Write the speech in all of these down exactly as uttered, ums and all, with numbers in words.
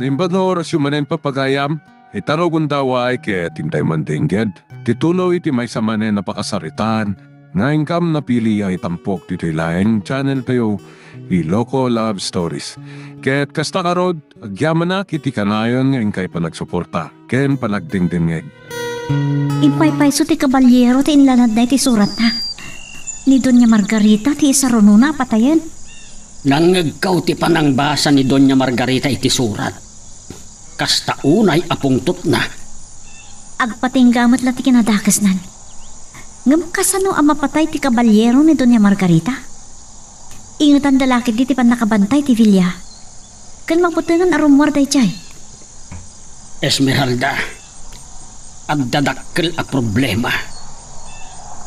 Imbag nga orasyo manen, papagayam, ita no gundaway ket intay mandengngeg ti tuloy ti maysa manen a pakasaritaan nga inkam napili a itampok ditoy laeng channel tayo, Ilocos Love Stories. Ket kasta ngarud, agyamanak iti kanayon nga inkay panagsuporta ken panagdengdengngeg. Impaypayso ti kabalyero ti inlanadna iti suratna. Ni Doña Margarita ti isarunona a patayen. Nangngegko ti panangbasa ni Doña Margarita iti surat. Kasta unay a pungtotna. Agpatingga met la ti kinadakesnan. Ngem kasano a mapatay ti kabalyero ni Doña Margarita? Ingetanda la ketdi ti pannakabantay ti villa. Ken mabutengen a rummuar daydiay. Esmeralda, adda dakkel a problema.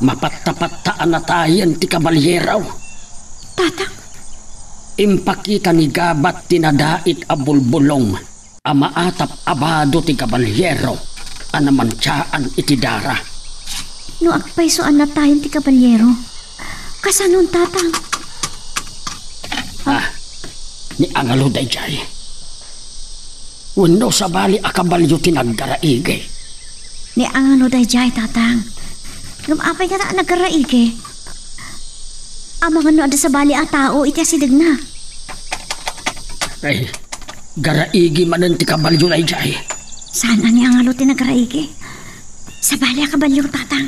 Mapattapatta a natayen ti kabalyero. Tatang? Impakita ni Gabat ti nadait a bulbulong a maatap a bado ti kabalyero a namantiaan iti dara. No agpayso a natayen ti kabalyero, kasanon, Tatang? Ah, ni angalo daydiay. Wenno sabali a kabalio ti naggaraigi? Ni angalo daydiay, Tatang. Ngem apay ngata a naggaraigi? Amangan no adda sabali a tao iti asidegna. Ay, garaigi manen ti kabalio daydiay. Saan a ni angalo ti naggaraigi? Sabali a kabalio, Tatang.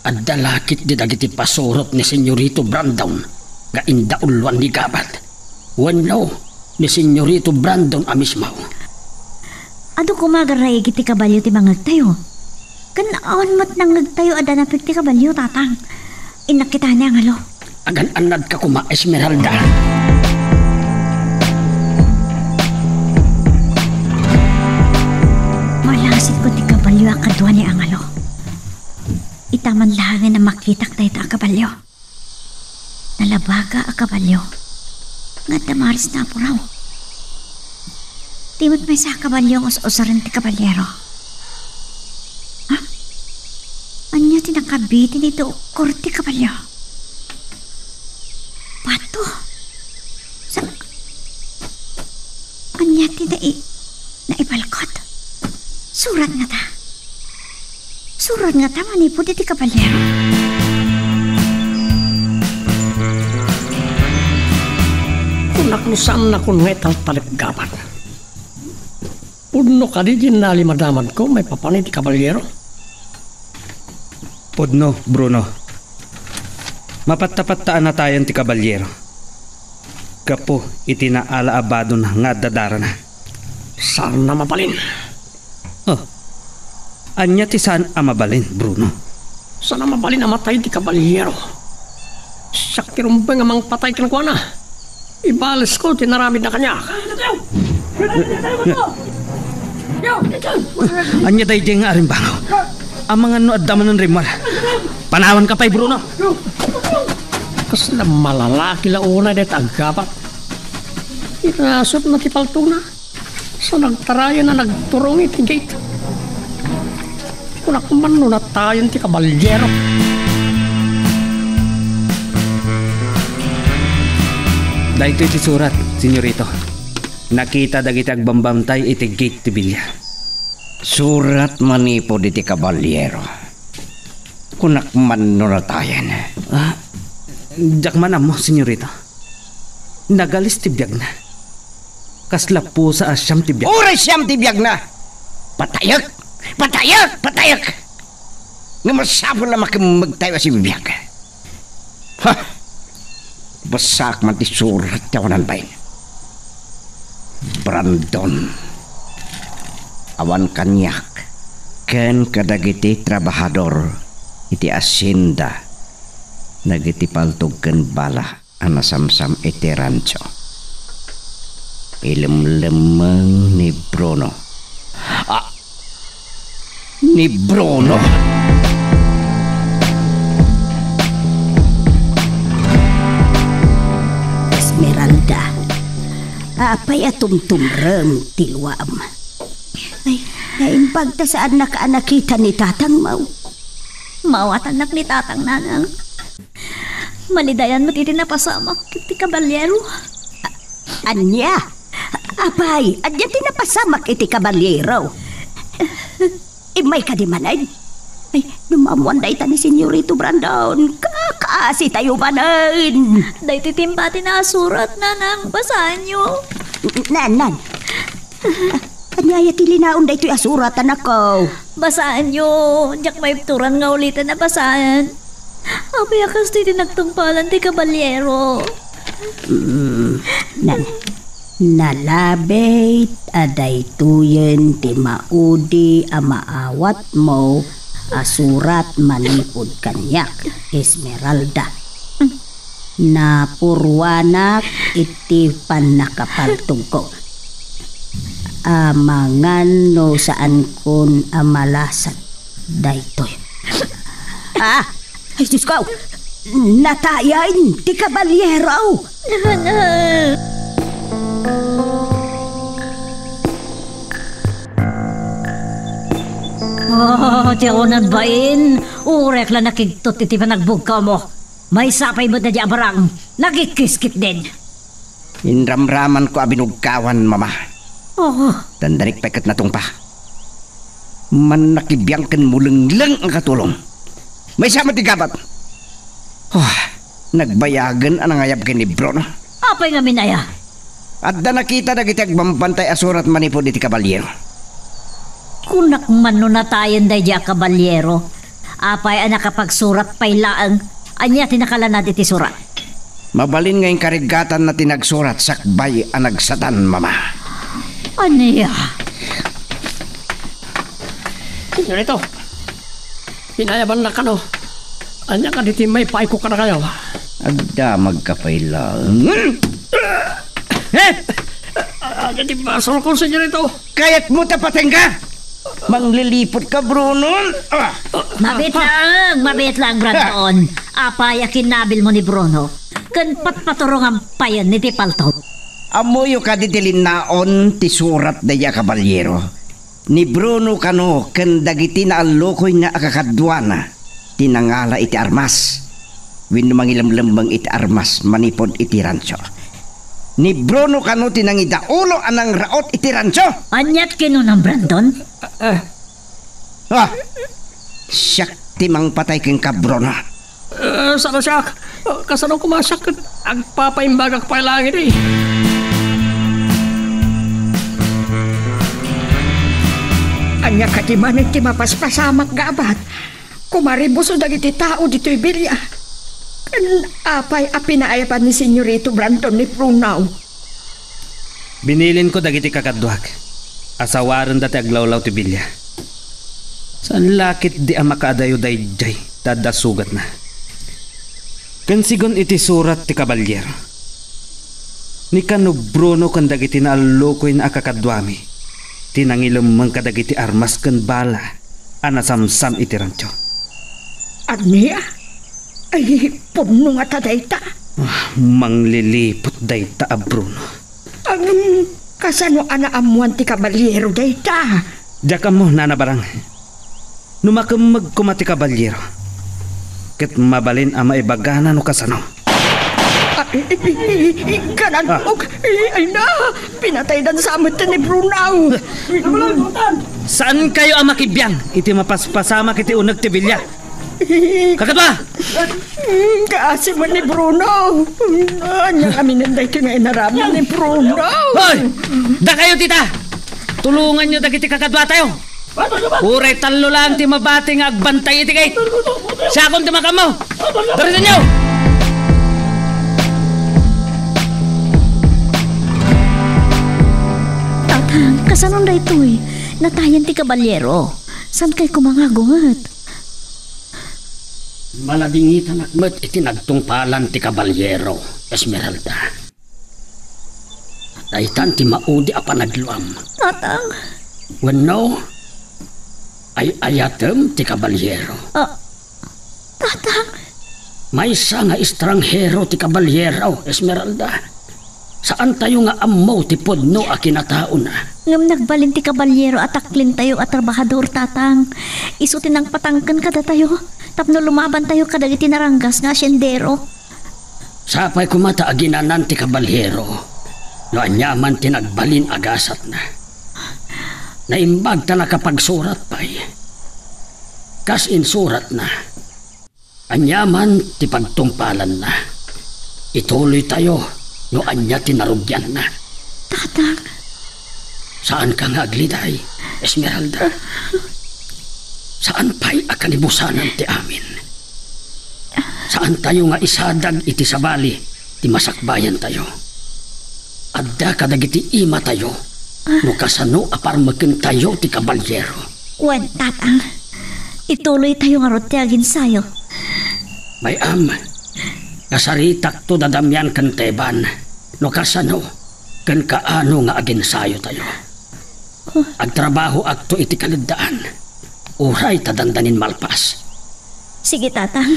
Adda la ketdi dagiti pasurot ni Senyorito Brandon nga indauluan ni Gabat. Wenno, ni Senyorito Brandon a mismo. Adu koma garaigi ti kabalio ti bangagtayo. Ken awan met nangngegtayo a danapig ti kabalio, Tatang. Innak kitaen ni angalo. Agan-annadka koma, Esmeralda. Malasitko ti kabalio a kadua ni angalo. Ita man laengen a makitak dayta a kabalio. Nalabaga a kabalio nga adda maris nga apuraw. Di met maysa a kabalio nga us-usaren ti kabalyero. Ha? Ania ti nakabitin iti ukkor ti kabalio? Bato? Sa-, ania ti nai-, naibalkot? Surat ngata. Surat ngata manipud iti kabalyero. Kunak no saannakon nga italtalek Gabat. Pudno kadi ti nalimadamagko maipapan iti kabalyero? Pudno, Bruno. Mapattapatta a natayen ti kabalyero gapu iti naala a badona nga adda darana. Saanna mabalin. Oh, ania ti saan a mabalin, Bruno? Saan a mabalin a matay ti kabalyero. Siak ti rumbeng a mangpatay kenkuana. Ibalesko ti naramidna kaniak. Ania daydiay nga arimbangaw? Amangan no adda manen rimmuar. Panawanka pay, Bruno. Kasla malalaki la unay dayta a Gabat. Inasutna ti paltona. Sa nagtarayan a nagturong iti gate. Kunak man no natayen ti kabalyero. Daytoy ti surat, senyorito. Nakita dagiti agbambantay iti gate ti bilyar. Surat manipud iti kabalyero. Kunak man no natayen. Ah, diak man ammo, senyorito. Nagalis ti biagna. Kasla pusa a siam ti biag. Uray siam ti biagna! Patayek! Patayek! Patayek! Nga masapul a makemmegtayo a sibibiag. Ha! Bassaak man ti surat ti awanan bain. Brandon. Awan kaniak ken kadagiti trabahador iti asienda dagiti paltog ken bala a nasamsam iti rancho. Ilemlemmeng ni Bruno. Ah, ni Bruno? Esmeralda, apay a tumtumrem ti luam? Ay, naimbag ta saannak a nakita ni tatang, maw. Maawatannak ni tatang, nanang. Malidayan met iti napasamak iti kabalyero. A-, ania? Apay, ania ti napasamak iti kabalyero? Immay kadi manen? Ay, no maammoan dayta ni Senyorito Brandon, kakaasitayo manen. Daytoy ti imbati a surat, nanang, basaanyo. N-, nan, nan. Ania aya ti linaon daytoy a surat, anakko? Basaanyo, diak maibturan nga ulitan a basaen. Apay a kastoy ti nagtungpalan ti kabalyero? Mm, nan, nalabit a daytoyen ti maudi a maawatmo a surat manipud kaniak, Esmeralda. Napurwanak iti pannakapaltogko. Amangan no saankon a malasat daytoy. Ah! Ay, Diyos ko! Natayen ti kabalyero! Oh, ti awanan bain, urek la nakigtot iti panagbugkawmo. Maysa pay met daydi a barang, nagikkiskit din. Inramramanko a binugkawan, Mama. Oh. Dandanik pay ket natungpa. Mannakibiang ken mulengleng a katulong. Maysa met ti gabat. Oh, nagbayagen a nangayab ken ni Bruno. Apay ngamin aya? Adda nakita dagiti agbambantay a surat manipud iti kabalyero. Kunak man no natayen daydi a kabalyero. Apay a nakapagsurat pay laeng? Ania ti nakalanad iti surat? Mabalin nga inkarigatanna ti nagsurat sakbay a nagsatan, Mama. Ania? Senyorito, pinayabannak kano. Ania kadi ti maipaayko kadakayo? Agdamagka pay laeng. Eh! Ania ti basolko, senyorito? Kayatmo ta patengka? Manglilipotka, Bruno? Ah! Mabiit laeng, mabiit laeng, Brandon. Apay a kinnabilmo ni Bruno? Ken patpaturongan payen iti palto. Ammoyo kadi ti linnaon ti surat daydi a kabalyero? Ni Bruno kano ken dagiti naallukoyna a kakaduana ti nangala iti armas wenno mangilemlemmeng iti armas manipud iti rancho. Ni Bruno kano ti nangidaulo a nangraot iti rancho? Aniat kinunam, Brandon? Ah, siak ti mangpatay kenka, Bruno. Eh, saan a siak? Eh, kasano koma siak ket agpapaimbagak pay laeng idi? Ania kadi manen ti mapaspasamak nga abat? Kumaribuso dagiti tao ditoy bilia. Ken apay a pinaayaban ni Senyorito Brandon ni Bruno? Binilinko dagiti kakaduak a sawarenda ti aglawlaw ti bilia. Saan la ketdi a makaadayo daydiay ta adda sugatna. Ken sigun iti surat ti kabalyero, ni kano Bruno ken dagiti naallukoyna a kakaduami ti nangilemmeng kadagiti armas ken bala a nasamsam iti rancho. Ania? Ay, pudno ngata dayta. Ah, mangliliput dayta a Bruno. Ngem, kasano a naammoan ti kabalyero dayta? Diak ammo, Nana Barang. No makemmeg koma ti kabalyero, ket mabalin a maibagana no kasano. Ah, i-, i-, i-, i-, kanan-, Ah. ug-, i-, ay na, pinataydan sa met ni Bruno. Saankayo a makibiang iti mapaspasamak iti uneg ti bilia. Kakadua! Mm, kaasi man ni Bruno. Ania ngamin daytoy nga inaramid ni Bruno? Hoy! Dakayo dita! Tulonganyo dagiti kakaduatayo. Uray tallo laeng ti mabati nga agbantay iti gate. Siakon ti makammo. Darisenyo! Tatang, kasanon daytoy? Natayen ti kabalyero. Saankay koma nga agunget? Maladingitanak met iti nagtungpalan ti kabalyero, Esmeralda. Daytan ti maudi a panagluam. Tatang. Wenno, ay-ayatem ti kabalyero. Ah, Tatang. Maysa nga estranghero ti kabalyero, Esmeralda. Saantayo nga ammo ti pudno a kinataona. Ngem nagbalin ti kabalyero a taklintayo a trabahador, Tatang. Isu ti nangpatangken kadatayo tapno lumabantayo kadagiti naranggas nga asyendero. Sapay koma ta aginanan ti kabalyero. no aniaman ti nagbalin a gasatna. Naimbag ta nakapagsurat pay. Kas insuratna, aniaman ti pagtungpalanna, ituloytayo no ania ti narugianna. Tatang. Saanka nga agliday, Esmeralda. Saan pay a kanibusanan ti amin. Saantayo nga isadag iti sabali ti masakbayantayo. Adda kadagiti imatayo no kasano a parmekentayo ti kabalyero. Wen, Tatang, ituloytayo ngarud ti aginsayo. May-am, nasaritakto dadamian ken Teban no kasano ken kaano nga aginsayotayo. Agtrabahoakto iti kaleddaan. Uray ta dandanin malpas. Sige, Tatang.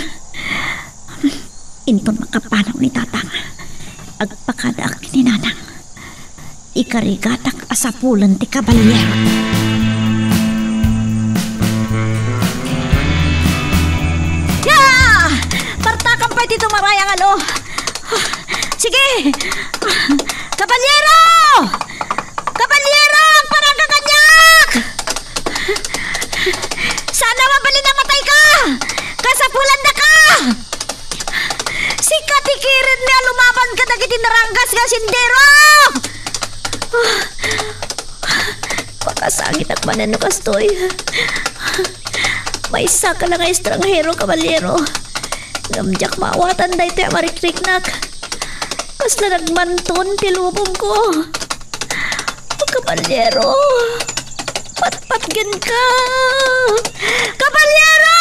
Inton makapanawmi, Tatang, agpakadaak ni Nanang. Ikarigatak a sapulen ti kabalyero. Ya! Partakam pay ti tumaray a ngalo. Sige! Kabalyero! Kabalyero, agparangka kaniak! Saan a mabalin a matayka! Kasapulannaka! Sika ti kiredmi a lumaban kadagiti naranggas nga sendero! Makasangitak manen no kastoy. Maysaka la nga estranghero, kabalyero. Ngem diak maawatan daytoy a marikriknak. Kasla nagmanton ti lubongko. Kabalyero, patpatgenka. Kabalyero,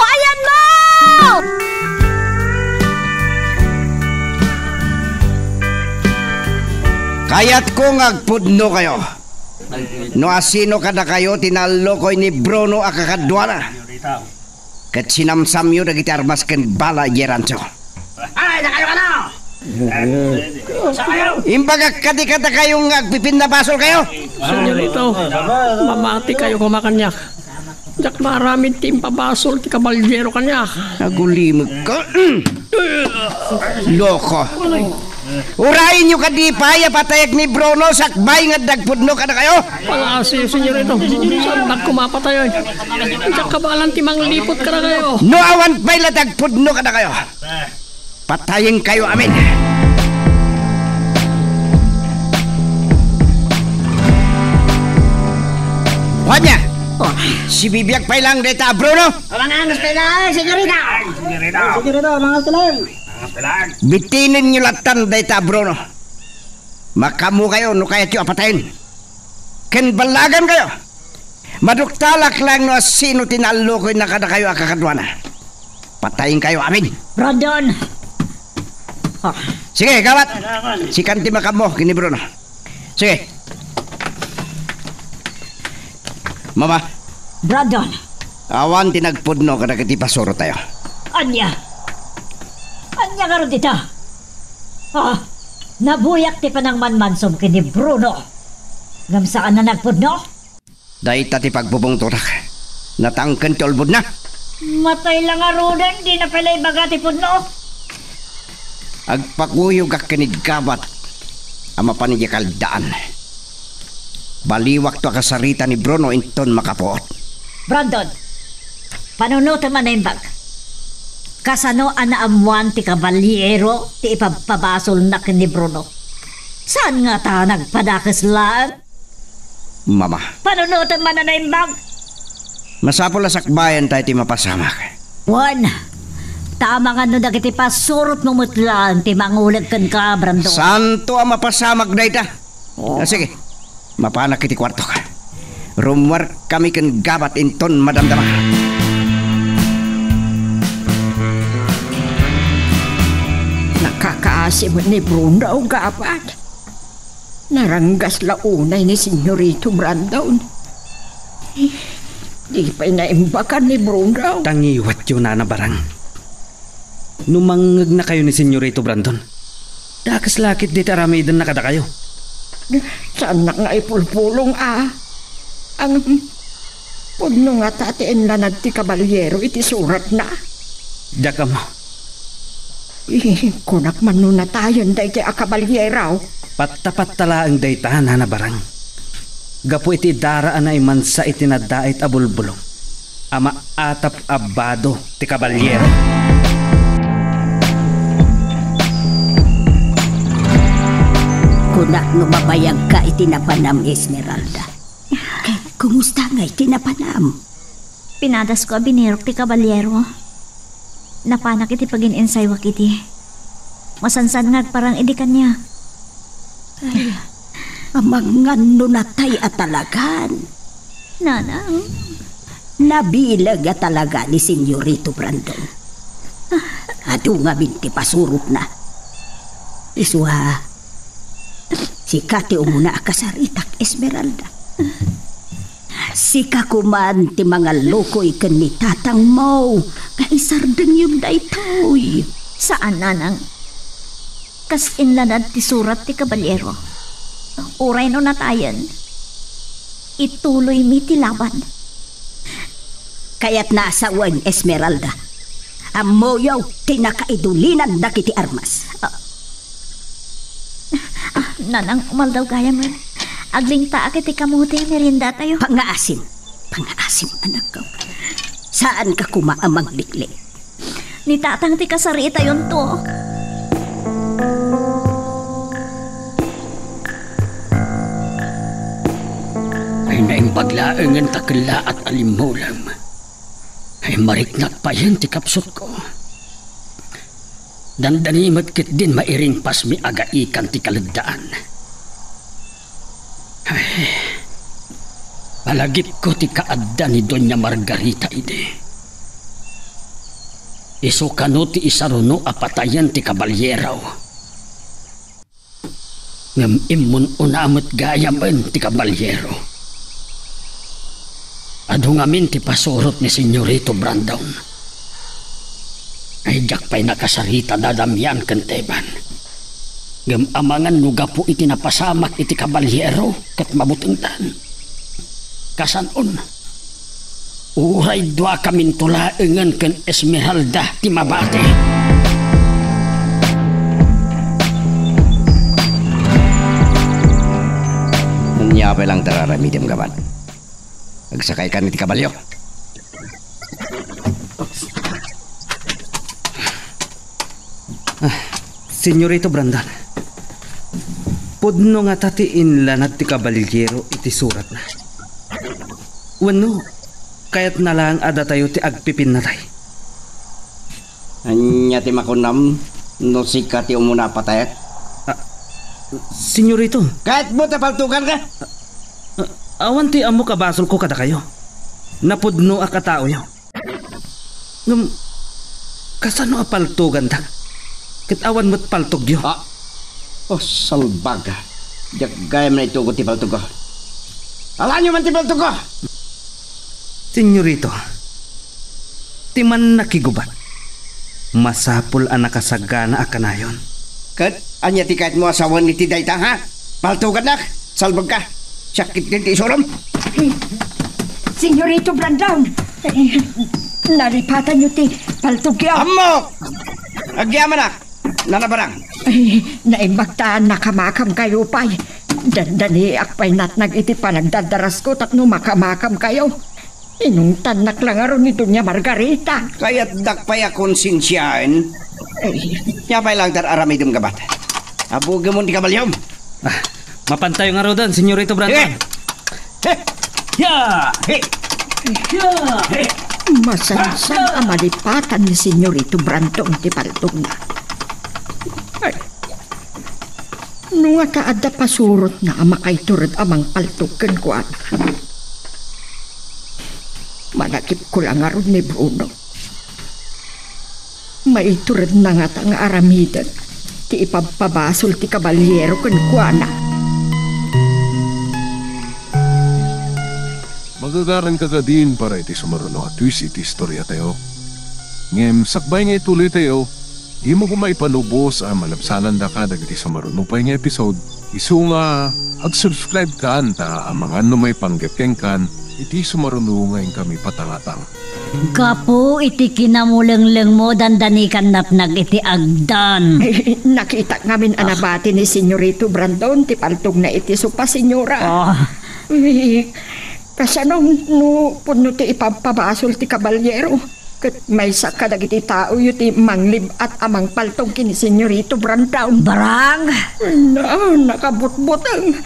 ayanmo! Kayatko nga agpudnokayo. No asino kadakayo ti naallokoy ni Bruno a kakaduana, ket sinamsamyo dagiti armas ken bala idiay rancho. Ay, dakayo kano! Imbagak kadi kadakayo nga agpipinnabasolkayo. Señorito, mamatikayo koma kaniak. Diak maaramid ti impabasol ti kabalyero kaniak. Agulimekka. Loko. Urayenyo kadi pay a patayek ni Bruno sakbay nga adda agpudno kadakayo? Palaasi, señorito. Saandak koma a patayen. Diak kabaelan ti mangliput kadakayo. No awan pay la ti agpudno kadakayo, patayenkayo amin. Kuanya, sibibiag pay lang dayta a Bruno. Amangan, señorita. Señorita, amangan lang. Bitinenyo lattan dayta a Bruno. Makaammokayo no kayatyo a patayen. Ken ballagankayo. Maduktalak lang no asino ti naallokoyna kadakayo a kakaduana. Patayenkayo amin. Brandon! Ah. Sige, gabat. Sikan ti makaammo ken ni Bruno. Sige. Mama. Brandon! Awan ti nagpudno kadagiti pasurottayo. Ania? Ania ngarud dita? Ah, nabuyak ti panangmanmansom ken ni Bruno. Ngem saan a nagpudno? Dayta ti pagpupungtotak. Natangken ti ulbodna. Matay la ngaruden, dina pay la ibaga ti pudno. Agpakuyogak ken ni gabat a mapan idiay kaleddaan. Baliwakto a kasarita ni Bruno inton makapuot. Brandon, panunotem a naimbag. Kasano a naammoan ti kabalyero ti ipabpabasolna ken ni Bruno? Saan ngata a nagpadakes laeng? Mama. Panunotem man a naimbag. Masapul a sakbayantayo ti mapasamak. Wen, ta amangan no dagiti pasurotmo met laeng ti manguleg kenka, Brandon. Saanto a mapasamak dayta. Oh. Ah, sige. Mapanak iti kuartok. Rummuarkami ken gabat inton madamdama. Nakakaasi met ni Bruno, gabat. Naranggas la unay ni Senyorito Brandon. Di pay naimbagan ni Bruno. Tangiwatyo, Nana Barang. No mangngegnakayo ni Senyorito Brandon, dakes la ket dayta aramidenna kadakayo. Saannak nga ipulpulong a. Ngem, pudno ngata ti inlanad ti kabalyero iti suratna? Diak ammo. Eh, kunak man no natayen daytoy a kabalyero. Patta-patta laeng dayta, Nana Barang. Gapu iti dara a naimansa iti nadait a bulbulong a maatap a bado ti kabalyero. Kunak no mabayagka iti napanam, Esmeralda. Ket kumusta ngay ti napanam? Pinadasko a binirok ti kabalyero. Napanak iti pagin-insaywak idi. Masansan nga agparang idi kaniak. Ay, amangan no natay a talagan. Nanang. Nabileg a talaga ni Senyorito Brandon. Adu ngamin ti pasurotna. Isu a, sika ti umuna a kasaritak, Esmeralda. Sika koman ti mangallukoy ken ni tatangmo nga isardengyon daytoy. Saan, Nanang. Kas inlanad ti surat ti kabalyero. Uray no natayen, ituloymi ti laban. Kayatna a sawen, Esmeralda. Ammoyo ti nakaidulinan dagiti armas. Ah, ah, Nanang, umaldaw gayam. Aglingtaak iti kamote, meriendatayo. Pangaasim. Pangaasim, anakko. Saanka koma a mangliklik. Ni Tatang ti kasaritayonto. Ay, naimbag laengen ta kellaat a limmulem. Ay, mariknak payen ti kapsutko. Dandani met ketdin mairingpasmi a gaikan ti kaleddaan. Ay, palagipko ti kaadda ni Doña Margarita idi. Isu kano ti isaruno a patayen ti kabalyero. Ngem immun-una met gayamen ti kabalyero. Adu ngamin ti pasurot ni Senyorito Brandon. Ay, diak pay nakasarita da Damian ken Teban. Ngem amangan no gapu iti napasamak iti kabalyero ket mabutengdan. Kasanon, uray duakaminto laengen ken Esmeralda ti mabati. Ania pay laeng ti ar-aramidem, gabat? Agsakaykan iti kabalio. Ah, Senyorito Brandon, pudno ngata ti inlanad ti kabalyero iti suratna? Wenno, kayatna laeng a datayo ti agpipinnatay? Ania ti makunam no sika ti umuna a patayek? Ah, Senyorito. Kayatmo ta paltoganka? Ah, awan ti ammok a basolko kadakayo. Napudnoak a taoyo. Ngem, kasano a paltogandak? Ket awan met paltogyo. Ah. Oh, salbag. Diak gayam naitugot ti paltogko. Alaenyo man ti paltogko! Senyorito, ti mannakigubat, masapul a nakasagana a kanayon. Ket ania ti kayatmo a sawen iti dayta, ha? Paltogannak? Salbagka! Sakit din ti isurom! Senyorito Brandon! Eh, nalipatanyo ti paltogyo. Ammok! Agyamanak! Nana Barang. Ay, naimbag ta nakamakamkayo pay. Dandaniak pay natnag iti panagdardarasko tapno makamakamkayo. Inungtannak la ngarud ni Doña Margarita. Kayatdak pay a konsensiaen. Ay. Ania pay laeng ti ar-aramidem, gabat? Abugemon ti kabaliom. Ah, mapantayo ngaruden, Senyorito Brandon. Eh! He! Ya! He! Ya! He! Masansan a malipatan ni Senyorito Brandon ti paltogna. Ay, no ngata adda pasurotna a makaitured a mangpaltog kenkuana, managipko la ngarud ni Bruno. Maituredna ngata nga aramiden ti ipabpabasol ti kabaliero kenkuana. Magagaranka kadin para iti sumaruno a twist iti istoriatayo. Ngem sakbay nga ituloytayo, dimo koma ipalubos a malabsanandaka dagiti sumaruno pay nga episode. Isu nga, ag-subscribe kan ta amangan no maipanggep kenkan Iti sumaruno nga inkami patangatang. Gapu iti kinamulenglengmo, dandani kan natnag iti agdan. Ay, nakita ngamin a nabati ni Senyorito Brandon ti paltogna iti sopa, Senyora. Ah. Ay, kasano no pudno ti ipampabasol ti kabalyero? Ket maysa kadagiti taoyo ti manglib-at a mangpaltog ken ni Senyorito Brandon. Barang! Na, nakabutbuteng.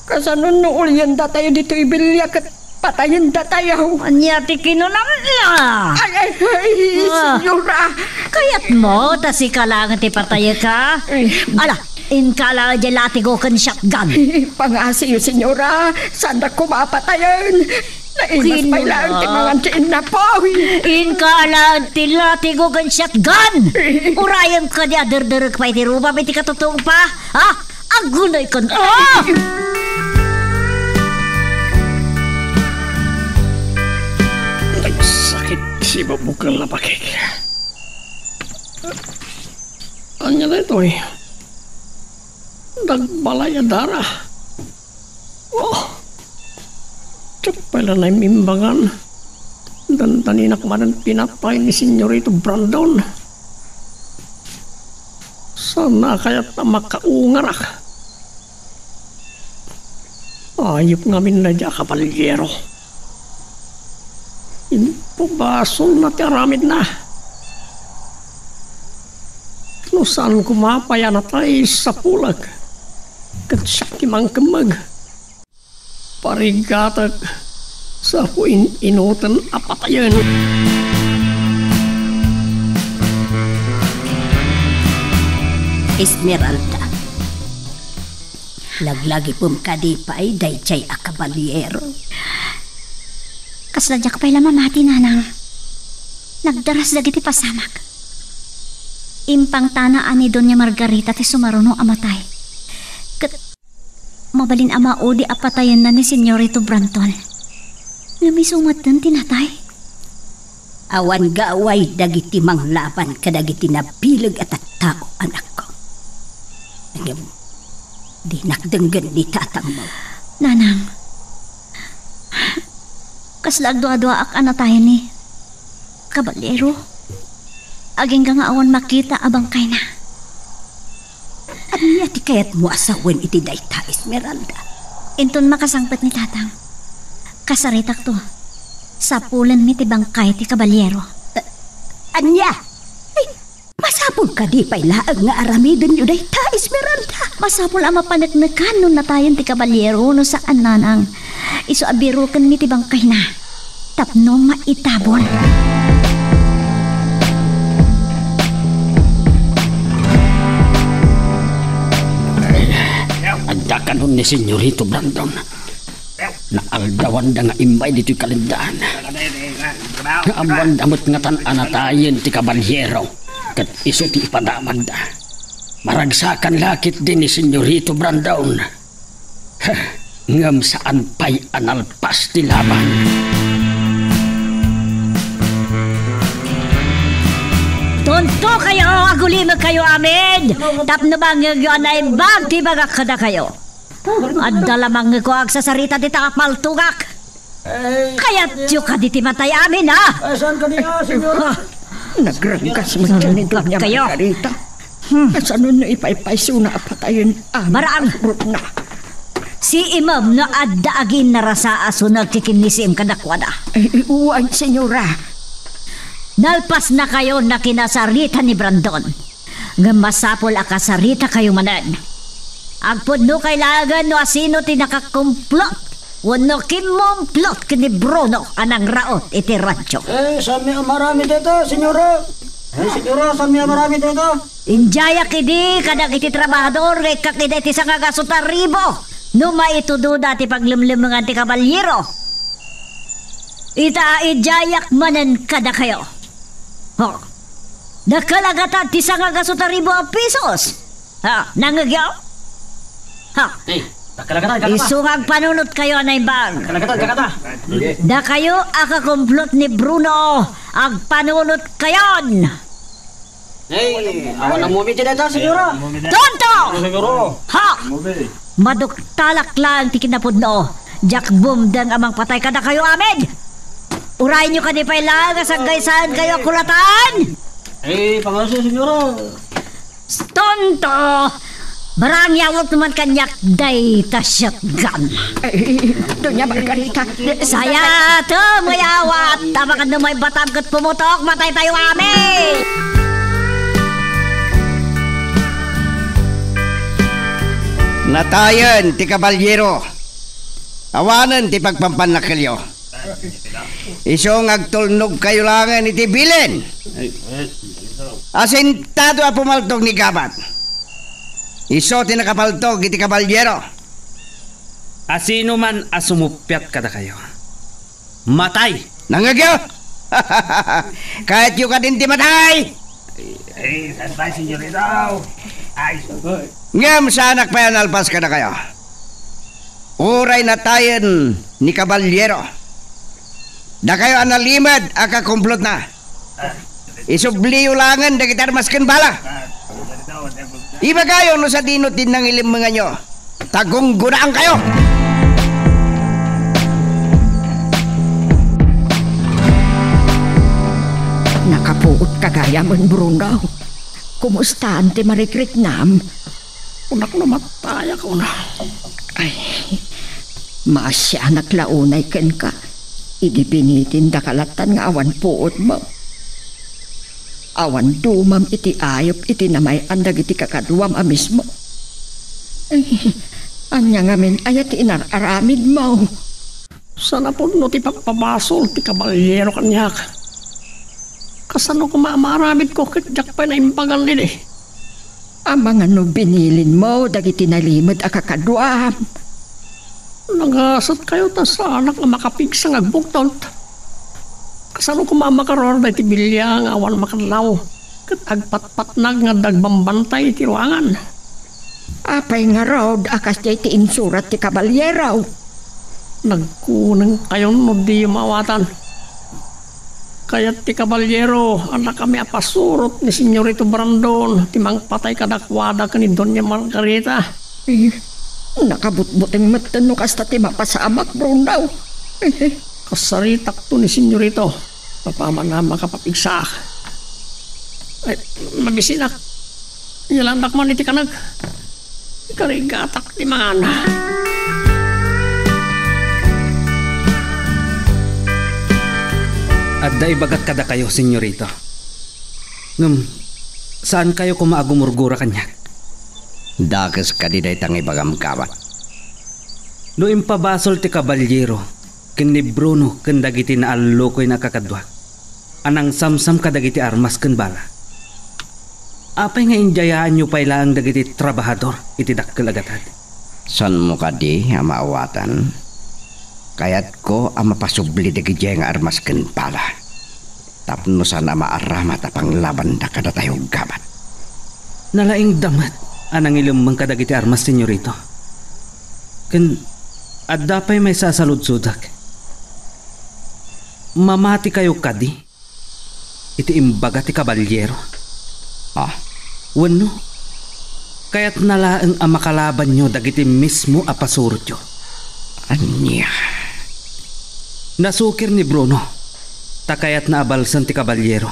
Kasano no ulyandatayo ditoy bilia ket patayendatayo? Ania ti kinunam? Ay, ay, ay, Ah. Senyora. Kayatmo ta sika laeng ti patayek, ha? Ay. Ala, inka laeng diay latigo ken shotgun. Ay, pangasiyo, Senyora. Saandak koma a patayen. Naimas pay laeng ti mangan ti innapoy. Inka laeng ti latigo ken shotgun. Urayem kadi a derderek pay ti rubam iti katutungpa. Ha? Agunay kan, ah! Nagsakit ti bubukeng lapakek. Ania daytoy? Nagbalay a dara. Oh! Diak pay la naimimbangan. Dandaninak manen pinatay ni Senyorito Brandon. Saan a kayat a makaungarak? Ayup ngamin daydiay a kabalyero. Impabasolna ti aramidna. No saan koma pay a natay, sapulek ket siak ti mangkemmeg. Parigatek, sa apo in-inoten a patayen. Esmeralda, laglagipem kadi pay daydiay a kabalyero? Kasla diak pay la mamati, nanang. Nagdaras dagiti pasamak. Impangtana a ni Doña Margarita ti sumaruno a matay. Ket mabalin a maudi a patayenna ni Senyorito Brandon. Ngem isu metten ti natay. Awan gaway dagiti manglaban kadagiti nabileg a tattao, anakko. Ngem dinak denggen ni tatangmo. Nanang, kasla agduaduaak a natayen ni kabalyero. Agingga nga awan makita a bangkayna. Ania ti kayatmo a sawen iti dayta, Esmeralda? Inton makasangpet ni tatang, kasaritakto. Sapulenmi ti bangkay ti kabalyero. A-, ania? Ay, masapul kadi pay laeng nga aramidenyo dayta, Esmeralda? Masapul a mapaneknekan no natayen ti kabalyero no saan, nanang. Isu a birukenmi ti bangkayna tapno maitabon. Adda kanon ni Senyorito Brandon. Naaldawanda nga immay ditoy kalendaan. Ammoanda met ngatan a natayen ti kabalyero, ket isu ti ipadamagda. Maragsakan la ketdi ni Senyorito Brandon. Ngem saan pay a nalpas ti laban. Tunto kayo, agulimeg kayo amin, tapno bangngegyo a naimbag ti ibagak kadakayo. Adda la mangngegko agsasarita dita a paltogak. Ay, kayatyo kadi ti matay amin, ha? Ay, saan kadi, ah, senyor? Ha? Nagranggas met ni Doña Margarita. Hmm. Kasano no ipaypaysona a patayen amin a surotna? Siimem no adda aginnarasa a sunag ti kinnisim kadakuada. Ay, wen, senyora. Nalpasnakayon a kinasarita ni Brandon. Ngem masapul a kasaritakayo manen. Agpudnokay laengen no asino ti nakakumplot wenno kimmumplot ken ni Bruno a nangraot iti radio. Eh, saanmi a maaramid dayta, senyora. Eh, senyora, saanmi a maaramid dayta? Indiayak idi kadagiti trabahador nga ikkak ida iti sangagasut a ribu no maitudoda ti paglemlemengan ti kabalyero. Ita, idiayak manen kadakayo. Ho. Dakkel a gatad ti sangagasut a ribu a pesos. Ha, nangngegyo? Ha. Eh, dakkel a gatad, kakata. Isu nga agpanunotkayo a naimbag. Dakkel a gatad, kakata. Dakayo a kakumplot ni Bruno, agpanunotkayon. Eh, awan a mumi ti dayta, senyora. Tonto! Senyora. Ha! Maduktalak laeng ti kinapudno. Diak bumdeng a mangpatay kadakayo amin! Urayyo kadi pay laeng a saggaysaenkayo a kulatan! Eh, pangaso, senyora. Tonto! Barang yawat naman kaniak dayta shotgun. Ay, Doña Margarita, di-, Sayatem nga yawat, amangan no maibatam ket pumutok, mataytayo amin! Natayen ti kabalyero. Awanen ti pagpampannakkelyo. Isu nga agtulnogkayo laengen iti bilin. Asintado a pumaltog ni Gabat. Isu ti nakapaltog iti kabalyero. Asinoman a sumuppiat kadakayo, matay! Nangngegyo! Kayatyo kadin ti matay? Ay, ay, saan tayo, senyorito? Ay, sugod. Ngem saanak pay a nalpas kadakayo. Uray natayen ni kabalyero, dakayo a nalimed a kakumplotna. Isubliyo laengen dagiti armas ken bala. Ibagayo no sadino ti nangilemmenganyo. Tagunggonaankayo! Nakapuot ka gayam, Bruno. Kumustaan ti marikriknam? Kunak no matayak, una. Ay, maasianak la unay kenka. Idi binitin daka lattan nga awan puotmo. Awan dumam iti ayup iti namay-an dagiti kakaduam a mismo. Ay, ania ngamin aya ti inar-aramidmo? Saan a pudno ti pappabasol ti kabalyero kaniak. Kasano koma a maaramidko ket diak pay naimbagan idi? Amangan no binilinmo dagiti nalimed a kakaduam? Nagasatkayo ta saanak a makapigsa nga agbuktot. Kasano koma a makaruar daytoy bilia nga awan makannaw ket agpatpatnag nga adda agbambantay iti ruangan? Apay ngarud a kasdiay ti insurat ti kabalyero? Nagkunengkayon no diyo maawatan. Kayat ti kabalyero a nakami a pasurot ni Senyorito Brandon ti mangpatay kadakuada ken ni Doña Margarita. Eh, nakabutbuteng metten no kasta ti mapasamak, Brundaw. Kasaritakto ni Senyorito, apaman a makapapigsaak. Ay, mabisinak. Iyalandak man iti kaneg. Ikarigatak ti mangana. Adda ibagak kadakayo, senyorito. Ngem, saankayo koma a gumurgura kaniak? Dakes kadi dayta nga ibagam, Gabat. No impabasol ti kabalyero ken ni Bruno ken dagiti naallukoyna a kakaduak a nangsamsam kadagiti armas ken bala, apay nga indiayaanyo pay laeng dagiti trabahador iti dakkel a gatad? Saanmo kadi a maawatan? Kayatko a mapasubli dagidiay nga armas ken bala tapno saan a maaramat a panglabanda kadatayo, Gabat. Nalaingda met a nangilemmeng kadagiti armas, senyorito. Ken adda pay maysa a saludsodek. Mamatikayo kadi iti imbaga ti kabalyero? Ah. Wenno, kayatna laeng a makalabanyo dagiti mismo a pasurotyo? Ania? Nasukir ni Bruno, ta kayatna a balsen ti kabalyero.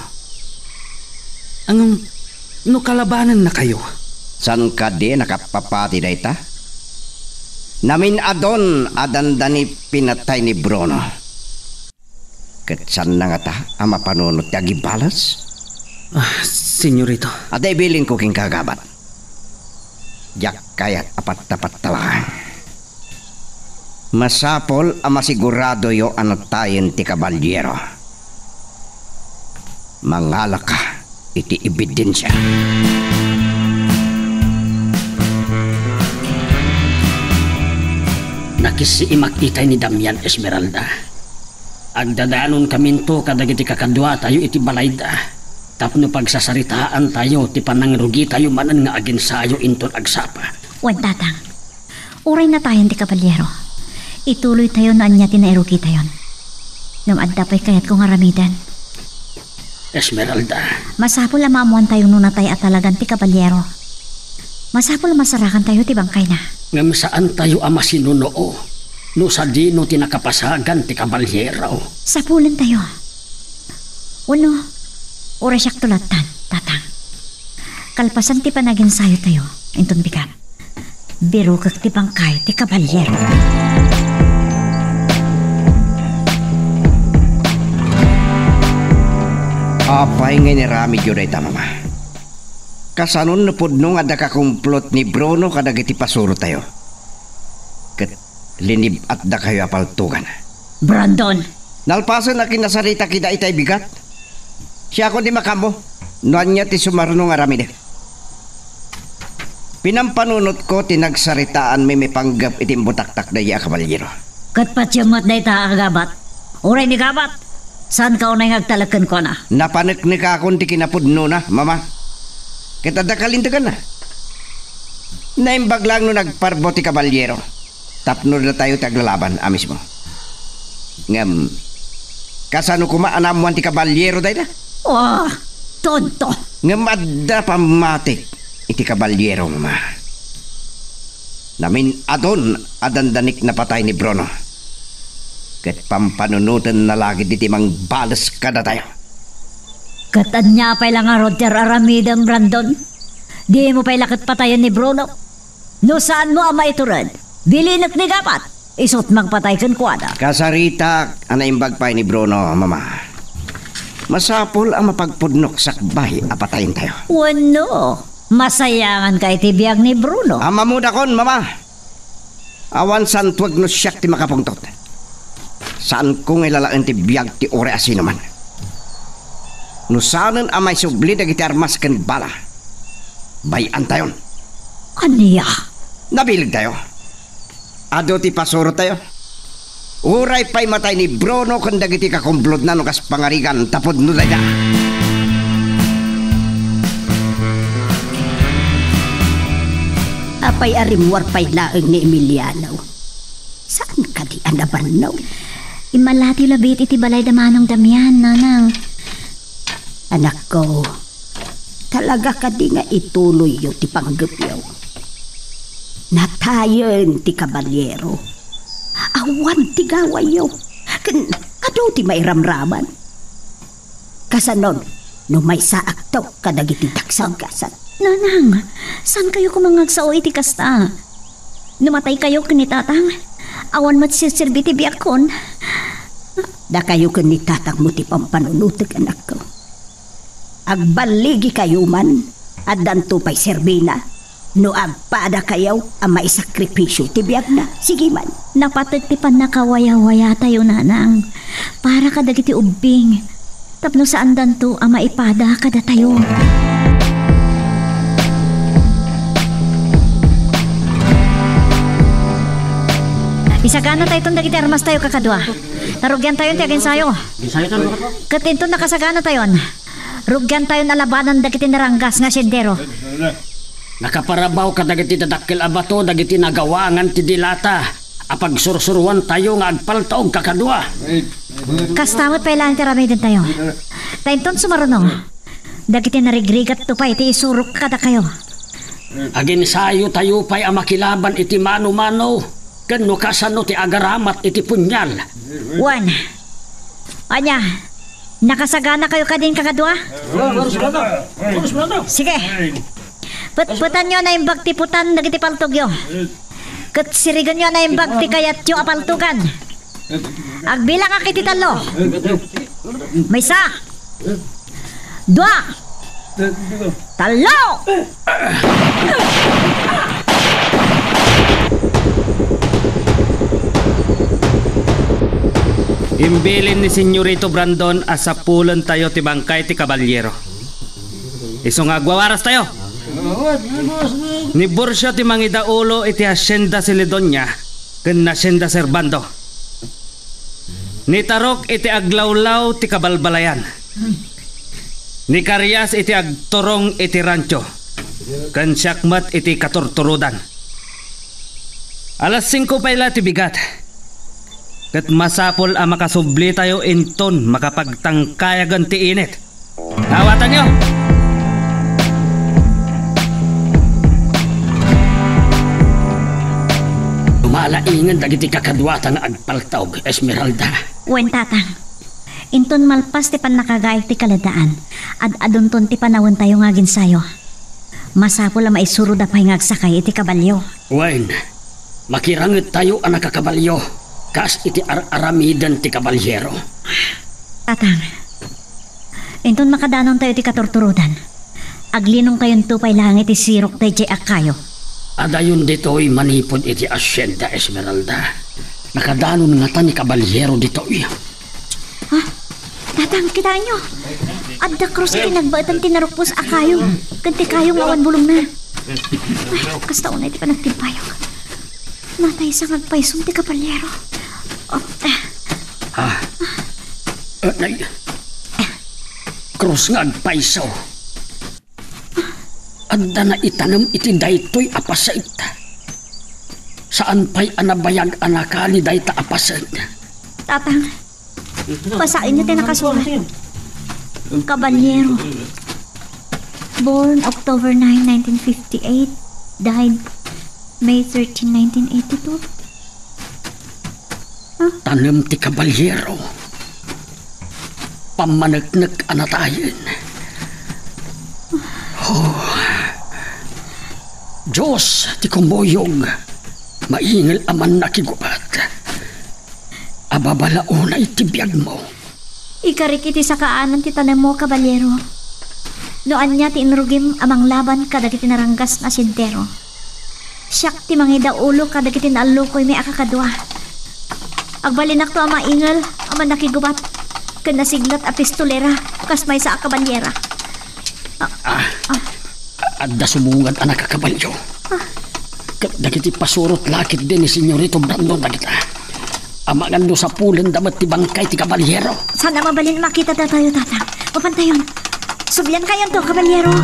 Ngem no kalabanennakayo? Saan kadi a nakapapati dayta? Namin-adun a dandani pinatay ni Bruno. Ket saanna ngata a mapanunot ti agibales? Ah, senyorito. Adda ibilinko kenka, Gabat. Diak kayat a pattapattalaang. Masapul a masiguradoyo a natayen ti kabalyero. Mangalaka iti ebidensia. Nakisiimak itay ni Damian, Esmeralda. Agdadanonkaminto kadagiti kakaduatayo iti balayda tapno pagsasaritaantayo ti panangrugitayo manen nga aginsayo inton agsapa. Wen, Tatang, uray natayen ti kabalyero, ituloytayo no ania ti nairugitayon. Ngem adda pay kayatko nga aramiden. Esmeralda. Masapul a maammoantayo no natay a talagan ti kabalyero. Masapul a masarakantayo ti bangkayna. Ngem saantayo a masinunoo no sadino ti nakapasagan ti kabalyero. Sapulentayo. Wenno, uray siakto lattan, Tatang. Kalpasan ti panaginsayotayo, inton bigat, birukek ti bangkay ti kabalyero. Apay nga inaramidyo dayta, Mama? Kasanon no pudno nga adda kakumplot ni Bruno kadagiti pasurotayo? Ket linib-atdakayo a paltogan. Brandon! Nalpasen a kinasaritak ida itay bigat. Siakon ti makaammo no ania ti sumaruno nga aramidek. Pinampanunotko ti nagsaritaanmi maipanggep iti imbutaktak daydi a kabalyero. Ket patiem met dayta a gabat. Uray ni gabat, saanka unay nga agtalek kenkuana. Napaneknekakon ti kinapudnona, Mama. Ket adda kalinteganna. Naimbag laeng no nagparbo ti kabalyero tapno datayo ti aglalaban a mismo. Ngem, kasano koma a naammoan ti kabalyero dayta? Oh, tonto! Ngem adda pammatik iti kabalyero, Mama. Namin-adun a dandanik napatay ni Bruno. Ket pampanunotenna la ketdi ti mangbales kadatayo. Ket ania pay la ngarud ti ar-aramidem, Brandon? Dimo pay la ket patayen ni Bruno? No saanmo a maitured, bilinek ni gabat, isut' mangpatay kenkuana. Kasaritak a naimbag pay ni Bruno, Mama. Masapul a mapagpudnok sakbay a patayentayo. Wenno, masayanganka iti biag ni Bruno. Ammomdakon, Mama. Awan santuek no siak ti makapungtot. Saanko nga ilalaen ti biag ti uray a sinuman. No saanen a maisubli dagiti armas ken bala, bay-antayon. Ania? Nabilegtayo. Adu ti pasurotayo. Uray pay matay ni Bruno ken dagiti kakumplotna no kas pangarigan ta pudno dayta. Apay a rimmuar pay laeng ni Emiliano? Saan kadi a nabannog? Immallatiyo labiit iti balay da Manong Damian, Nanang. Anakko, talaga kadi nga ituloyyo ti panggepyo? Natayen ti kabalyero. Awan ti gawayyo. Ken adu ti mairamraman. Kasanon no maysaakto kadagiti dagsaggasan? Nanang, saankayo koma nga agsao iti kasta? No mataykayo ken ni Tatang, awan met serserbi ti biagkon. Dakayo ken ni Tatangmo ti pampanunotek, anakko. Agballigikayo man, addanto pay serbina. No agpadakayo a maisakripisio ti biagna, sige man. Napateg ti pannakawayawayatayo, Nanang, para kadagiti ubbing, tapno saandanto a maipada kadatayo. Isaganatayton dagiti armastayo, kakadua. Ta rugiantayon ti aginsayo. Ket inton nakasaganatayon, rugiantayon a labanan dagiti naranggas nga siendero. Nakaparabaw kadagiti dadakkel a bato dagiti nagawangan ti dilata a pagsursuruantayo nga agpaltaw, kakadua. Kasta met pay laeng ti aramidentayo. Ta inton sumaruno, dagiti narigrigatto pay ti isurok kadakayo. Aginsayotayo pay a makilaban iti mano-mano ken no kasano ti agaramat iti punyal. Wen, ania, nakasaganakayo kadin, kakadua? Sige. Petpetanyo a naimbag ti putan dagiti paltogyo. Ket sirigenyo a naimbag ti kayatyo a paltogan. Agbilangak iti tallo. Maysa. Dua. Tallo. Imbilin ni Senyorito Brandon a sapulentayo ti bangkay ti kabalyero. Isu nga agwawarastayo. Ni Burcio ti mangidaulo iti Hacienda Celedonia ken Hacienda Servando. Ni Tarok iti aglawlaw ti kabalbalayan. Ni Carias iti agturong iti rancho. Ken siak met iti katurturodan. Alas singko pay la ti bigat. Ket masapul a makasublitayo inton makapagtangkayagen ti init. Awatanyo! Dumala Ingen dagiti kakaduata nga agpaltog, Esmeralda. Wen, Tatang. Inton malpas ti pannakagaek ti kaledaan, ad-adunton ti panawentayo nga aginsayo. Masapul a maisuroda pay nga agsakay iti kabalio. Wen, makirangettayo a nakakabalio, kas iti ar-aramiden ti kabalyero. Tatang, inton makadanontayo iti katurturodan, aglinongkayonto pay laeng iti sirok daydiay a kayo. Adayon ditoy manipud iti Hacienda Esmeralda. Nakadanon ngata ni kabalyero ditoy. Ha? Tatang, kitaenyo. Adda krus iti nagbaetan ti narukpos a kayo, ken ti kayo nga awan bulongna. Ay, kasta unay ti panagtimpayok. Nataysa nga agpayso ti kabalyero. Oh, eh. Ah. Ah, nay. Krus nga agpayso. Adda naitanem iti daytoy a paset. Saan pay a nabayag a nakali dayta a paset. Tatang, basaenyo ti nakasurat. Kabalyero. Born October nine, nineteen fifty-eight, died May thirteen, nineteen eighty-two. Tanem ti kabalyero. Pammaneknek a natayen. Oh. Dios ti kumuyog, maingel a mannakigubat. Ababalaonay ti biagmo. Ikarik iti sakaanan ti tanemmo, kabalyero. No ania ti inrugim a manglaban kadagiti naranggas nga asentero, siak ti mangidaulo kadagiti naallukoymi a kakadua. Agbalinakto a maingel a mannakigubat ken nasiglat a pistolera kas maysa a kabalyera. Ah, adda sumungad a nakakabalio. Ket dagiti pasurot laketdi ni Senyorito Brandon dagita. Amangan no sapulenda met ti bangkay ti kabalyero. Saan a mabalin a makita datayo, Tatang. Mapantayon. Subliankayonto, kabalyero.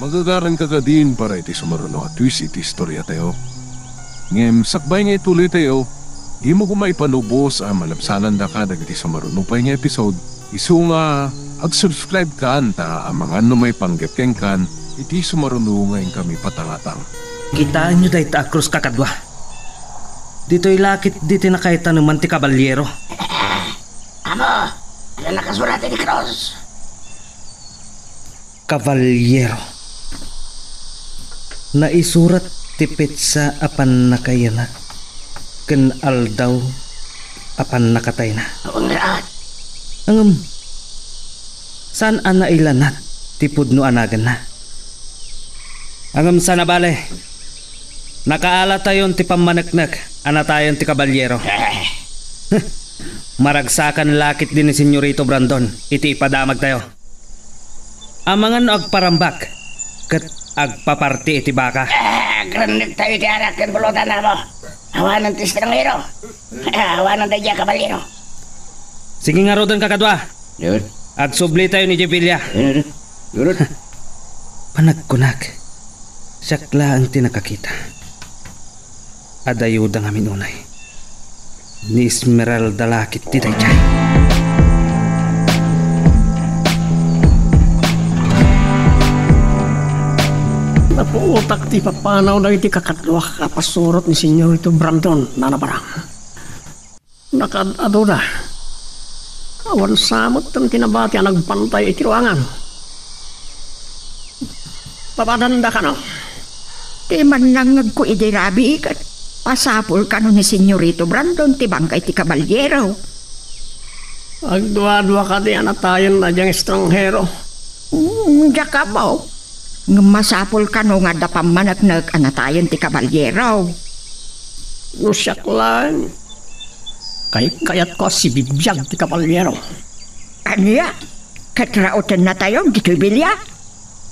Magagaranka kadin para iti sumaruno a twist iti istoriatayo. Ngem sakbay nga ituloytayo, dimo koma ipanubos a malabsanandaka dagiti sumaruno pay nga episode, isu nga ag-subscribe kan ta amangan no maipanggep kenkan iti sumaruno nga inkami patangatang. Kitaenyo dayta a krus, kakadua. Ditoy laketdi ti nakaitaneman ti kabalyero. Amo, ania nakasurat iti krus? Kabalyero. Naisurat ti petsa a pannakayanak ken aldaw a pannakatayna. Awan raat. Ngem, saan a nailanat ti pudno a naganna. Ngem saan a bale, nakaalatayon ti pammaneknek a natayen ti kabalyero. Eh. Maragsakan laketdi ni Senyorito Brandon iti ipadamagtayo. Amangan no agparambak ket agpaparti iti baka. Ah, agrennektayo iti arak ken bulutan, amo. Awanen ti estranghero. Ah, awanen daydiay a kabalyero. Sige ngaruden, kakadua. Yun. Agsublitayo idiay bilia. Yun, yun. Yun. Panagkunak, siak laeng ti nakakita. Adayoda ngamin unay. Ni Esmeralda la ketdi daydiay. Napuotak ti ipapanaw dagiti kakadua a pasurot ni Senyorito Brandon, Nana Barang. Nakaad-adoda. Awan sa metten ti nabati a nagbantay iti ruangan. Papadanda kano. Ti mannangngegko idi rabii ket pasapul kano ni Senyorito Brandon ti bangkay ti kabalyero. Agduadua kadi a natayen daydiay a estranghero? Mm, diak ammo. Ngem masapul kano nga adda pammaneknek a natayen ti kabalyero. No siak laeng, kay-, kayatko a sibibiag ti kabalyero. Ania? Ket rautennatayon ditoy bilia?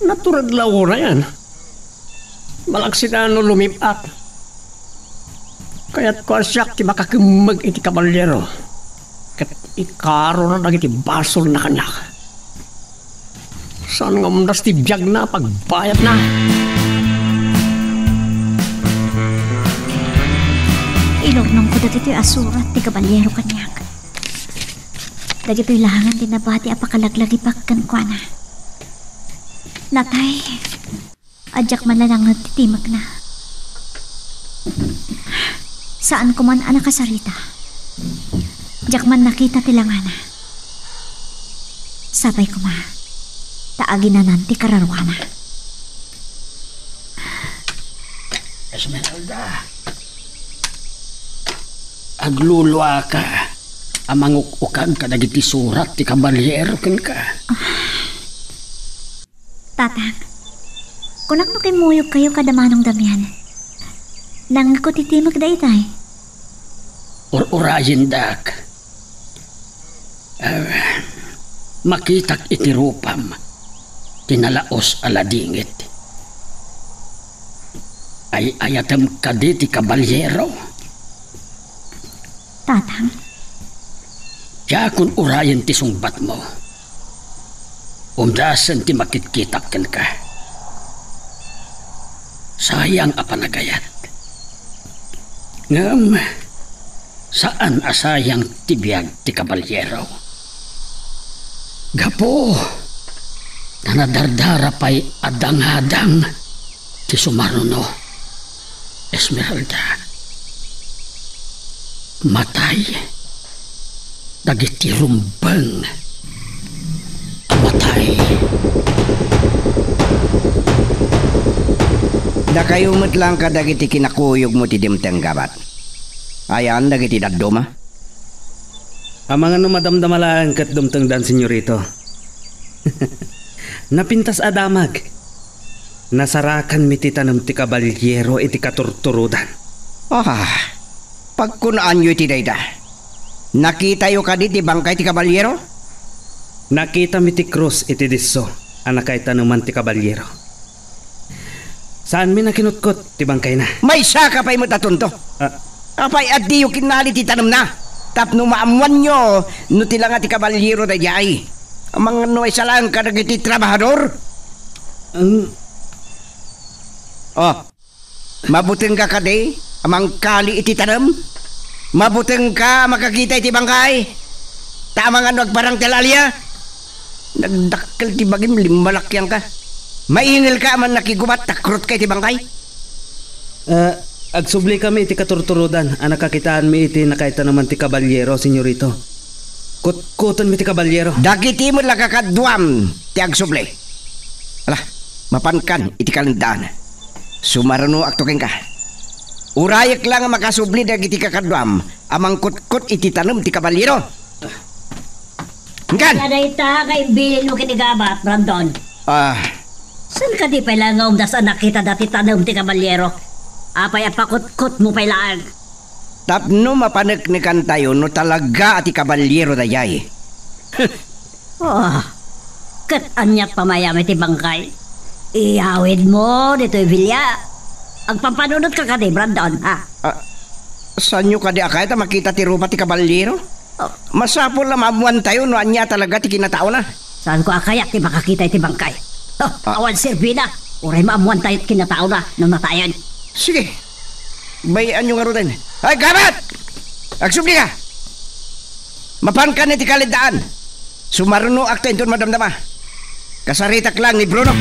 Natured la unayen. Malaksid a no lumib-at. Kayatko a siak ti makakemmeg iti kabalyero ket ikarona dagiti basolna kaniak. Saan nga umdas ti biagna a pagbayadna? Ilurnongko dagitoy a surat ti kabalyero kaniak. Dagitoy laengen ti nabati a pakalaglagipek kenkuana. Natay. A diak man la nangngeg ti timekna. Saan ko man a nakasarita. Diak man nakita ti langana. Sapay koma, ta aginanan ti kararuana. Esmeralda, agluluaka a manguk-ukag kadagiti surat ti kaballiero kenka. Tatang, kunak no kimmuyogkayo kada Manong Damian. Nangngegko ti timek daytay. Ur-urayendak. Ah, makitak iti rupam ti nalaos a ladingit. Ay-ayatem kadi ti kaballiero? Tatang. Diakon urayen ti sungbatmo. Umdasen ti makitkitak kenka. Sayang a panagayat. Ngem, saan a sayang ti biag ti kaballiero. Gapu ta nadardara pay a dangadang ti sumaruno, Esmeralda. Matay dagiti rumbeng. Matay. Dakayo met lang kadagiti kinakuyogmo ti dimteng, gabat. Ayan dagiti dadduma? Amangan no madamdama laeng ket dumtengdan, Senyorito. Napintas a damag. Nasarakanmi ti tanem ti kaballiero iti katurturodan. Ah, pagkunaanyo iti dayta. Nakitayo kadi ti bangkay ti kaballiero? Nakitami ti krus iti disso a nakaitaneman ti kaballiero. Saanmi nakinutkot ti bangkayna. Maysaka pay met a tonto. Ah. Apay a diyo kinnali ti tanemna? Tapno maammoanyo no ti langa ti kaballiero daydiay. Amangan no maisalaeng kadagiti trabahador? Ang Oh, mabutengka kadi a mangkali iti tanem? Mabutengka a makakita iti bangkay? Ta amangan no agparang ti al-alia? Nagdakkel ti bagim, limmalakiangka. Maingelka a mannakigubat ta krutka iti bangkay? Ah, agsublikami iti katurturodan a nakakitaanmi iti nakaitaneman ti kaballiero, Senyorito. Kutkutenmi ti kaballiero. Dagiti met la kakaduam ti agsubli. Ala, mapankan iti kalendaan. Sumarunoakto kenka. Urayek la nga makasubli dagiti kakaduam a mangkutkot iti tanem ti kaballiero. Inkan! Kadayta nga imbilinmo ken ni gabat, Brandon. Ah. Saan kadi pay la nga umdas a nakita dati tanem ti kaballiero? Apay a pakutkotmo pay laeng? Tapno mapaneknekantayo no talaga a ti kaballiero dayay. Oh, ket ania pamayam iti bangkay? Iyawidmo ditoy bilia. Agpampanunotka kadi, Brandon, ha? Ah, saanyo kadi a kayat a makita ti rupa ti kaballiero? Oh. Masapul a maammoantayo no ania talaga ti kinataona. Saanko a kayat ti makakita iti bangkay. Oh, ah, awan serbina. Uray maammoantayo ti kinataona no natayen. Sige. Bay-anyo ngaruden. Ay, gabat! Agsubli ka! Mapankan iti kalendaan. Sumarunoakto inton madamdama. Kasaritak lang ni Bruno.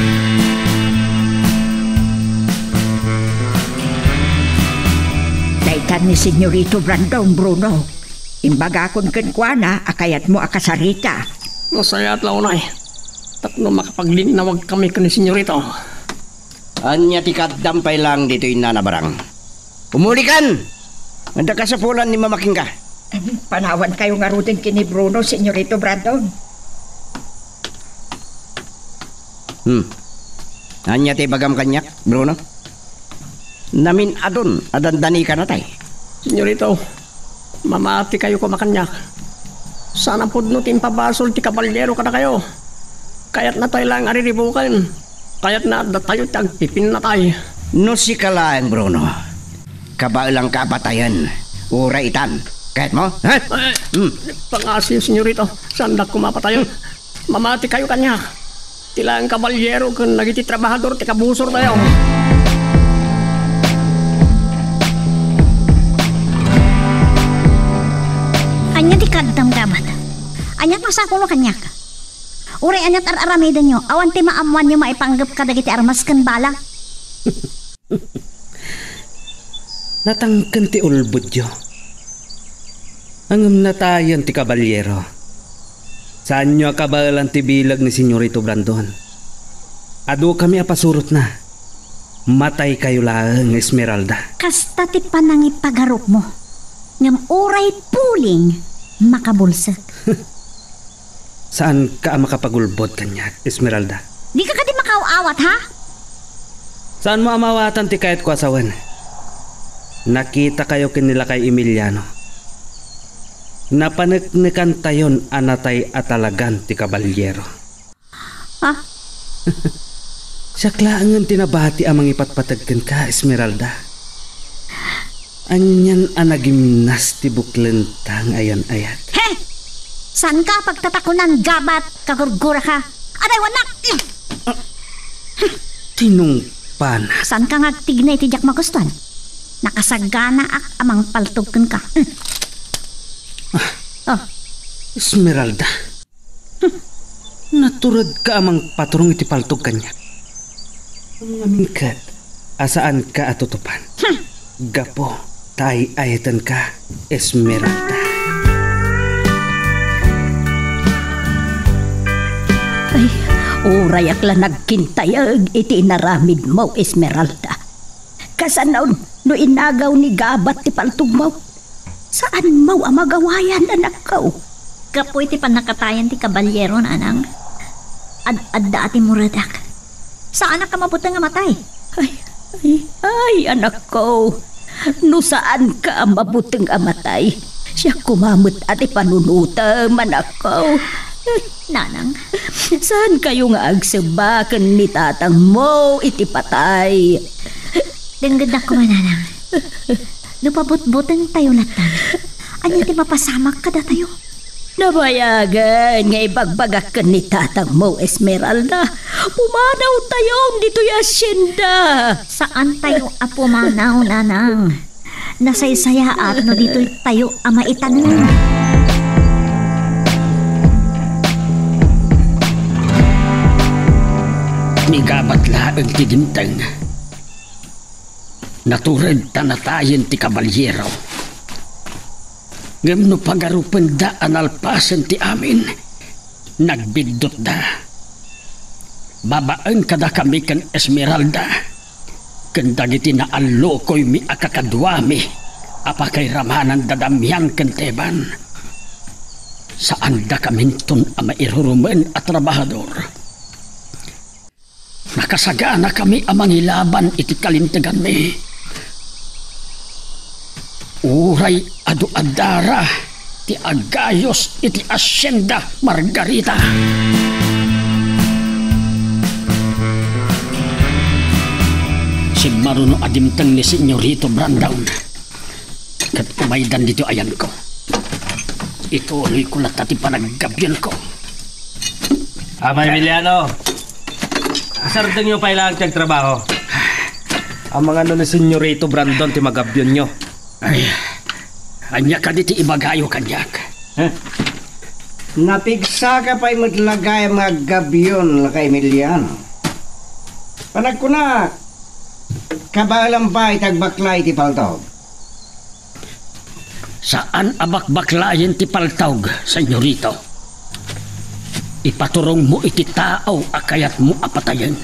Daytan ni Senyorito Brandon, Bruno. Imbagakon kenkuana a kayatmo a kasarita. Nasayaat la unay. Tapno makapaglinnawag kami ken ni Senyorito. Ania ti kaaddam pay lang ditoy nanabarang? Umulikan! Adda kasapulan ni mamakinka. Panawankayo ngaruden ken ni Bruno, Senyorito Brandon. Hmm. Ania ti ibagam kaniak, Bruno? Namin-adon a dandanikanatay. Senyorito, mamatikayo koma kaniak. Saan a pudno ti impabasol ti kaballiero kadakayo. Kayatnatayo laeng a riribuken. Kayatna a datayo ti agpipinnatay. No sika laeng, Bruno, kabaelanka a patayen, uray itan. Kayatmo? Ha? Eh, hmm, pangngaasim, Senyorito. Saandak koma a patayen. Mamatikayo kaniak. Ti laeng kaballiero ken dagiti trabahador ti kabusortayo. Ania ti kaaddam, gabat? Ania ti masapulo kaniak? Uray ania ti ar-aramidenyo, awan ti maammoanyo maipanggep kadagiti armas ken bala. Natangken ti ulbodyo. Ngem natayen ti kabalyero. Saanyo a kabaelan ti bileg ni Senyorito Brandon. Adukami a pasurotna. Mataykayo laeng, Esmeralda. Kasta ti panangipagarupmo. Ngem uray puling, makabulsek. Saanka a makapagulbod kaniak, Esmeralda? Dika kadi makaaw-awat, ha? Saanmo a maawatan ti kayatko a sawen? Nakitakayo ken ni lakay Emiliano. Napaneknekantayon a natay a talagan ti kabalyero. Ha? Siak laengen ti nabati a mangipatpateg kenka, Esmeralda. Anian a nagimnas ti buklenta nga ayan-ayat. He! Saanka a pagtatakunan, gabat, kagurguraka? Adaywannak! Tinungpana. Saanka nga agtigna iti diak magustuan? Nakasaganaak a mangpaltog kenka. Oh. Esmeralda. Naturedka a mangpaturong iti paltog kaniak. Ngamin ket a saanka a tutupan. Hmm. Gapu ta ay-ayatenka, Esmeralda. Ay, urayak la nagkintayeg iti inaramidmo, Esmeralda. Kasano no inagaw ni gabat ti paltogmo? Saanmo a magawayan, anakko? Gapu iti pannakatayan ti kabalyero, nanang. Ad-adda a timmuredak. Saanak a mabuteng a matay. Ay, ay, ay, anakko. No saanka a mabuteng a matay, siak koma met a ti panunotem, anakko. Nanang. Saankayo nga agsebba ken ni tatangmo iti patay? Denggennak koma, nanang. No pabutbutengtayo latta, ania ti mapasamak kadatayo? Nabayagen nga ibagbagak ken ni tatangmo, Esmeralda. Pumanawtayo ditoy hacienda. Saantayo a pumanaw, nanang. Nasaysayaat no ditoytayo a maitanem. Ni gabat laeng ti dimteng. Natured ta natayen ti kabalyero. Ngem no pagarupenda a nalpasen ti amin, nagbiddutda. Babaen kadakami ken Esmeralda, ken dagiti naallukoymi a kakaduami a pakairamananda Damian ken Teban, saandakaminton a mairurumen a trabahador. Nakasaganakami a mangilaban iti kalinteganmi. Uray adu a dara ti agayos iti Hacienda Margarita. Simmaruno a dimteng ni Senyorito Brandon. Ket umaydan ditoy ayanko. Ituloyko latta ti panaggabianko. Ama Emiliano, isardengyo pay laeng ti agtrabaho. Amangan no ni Senyorito Brandon ti magabionyo. Ay, ania kadi ti ibagayo kaniak? Huh? Napigsaka pay met la gayam nga aggabion, Laka Emiliano. Panagkunak, kabaelam pay ti agbakla iti paltog. Saan a bakbaklayen ti paltog, Senyorito. Ipaturongmo iti tao a kayatmo a patayen.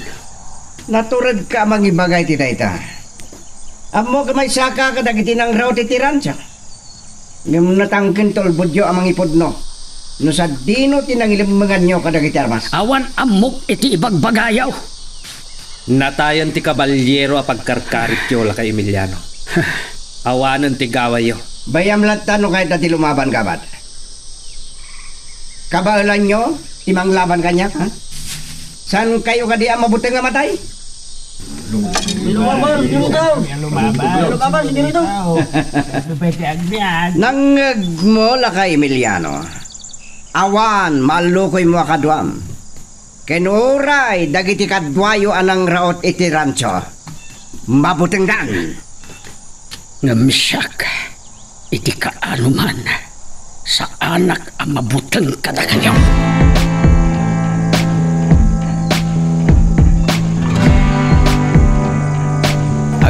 Naturedka a mangibaga iti dayta. Ammok a maysaka kadagiti nangraw ti tiransa. Ngem natangken ti ulbodyo a mangipudno no sadino ti nangilemmenganyo kadagiti armas. Awan ammok iti ibagbagayo. Natayen ti kabalyero a pagkarkarityo, Laka Emiliano. Awanen ti gawayo. Bayam latta no kayatda ti lumaban, kabat. Kabaelanyo ti manglaban kaniak, ha? Saankayo kadi a mabuteng a matay? Lumaban, Senyorito! Lumaban, Senyorito! Nangngegmo, Laka Emiliano. Awan maallukoymo a kaduam. Ken uray dagiti kaduayo a nangraot iti rancho, mabutengdan. Ngem siak, iti kaanoman, saanak a mabuteng kadakayo.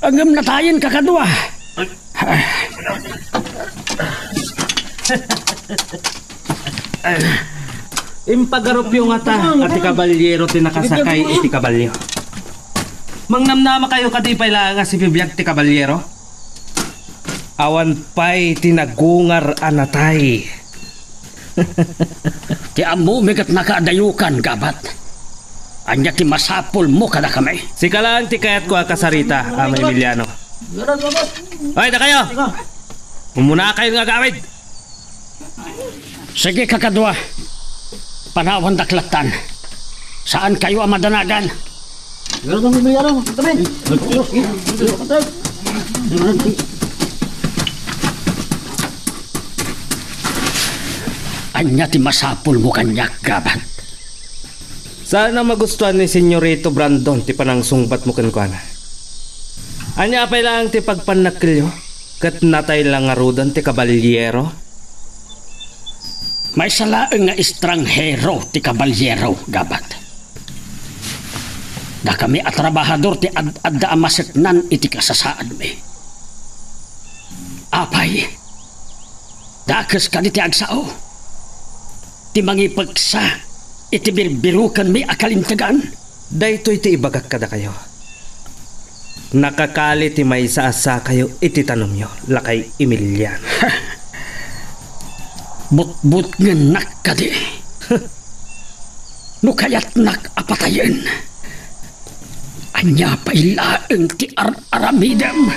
Ngem natayen, kakadua. Impagarupyo ngata a ti kabalyero ti nakasakay iti kabalyo. Mangnamnamakayo kadi pay laeng a sibibiag ti kabalyero? Awan pay ti nagungar a natay. Ti ammomi ket nakaadayokan, Gabat. Ania ti masapulmo kadakami? Sika laeng ti kayatko a kasarita, Ama Emiliano. Ay, dakayo! Umunakayon nga agawid! Sige, kakadua. Panawandak lattan. Saankayo a madanagan. Pero kami may ano, kami. Patay. Ania ti masapulmo kaniak, Gabat? Saan a magustuan ni Senyorito Brandon ti panangsungbatmo kenkuana. Ania pay laeng ti pagpannakkelyo? Ket natay la ngaruden ti kabalyero? Maysa laeng nga estranghero ti kabalyero, Gabat. Dakami a trabahador ti ad-adda a maseknan iti kasasaadmi. Apay, dakes kadi ti agsao ti mangipeksa iti birbirokenmi a kalintegan? Daytoy ti ibagak kadakayo. Nakakali ti maysa a sakayo iti tanumyo, Lakay Emiliano. Butbutngennak kadi? No kayatnak a patayen, ania pay laeng ti ar-aramidem?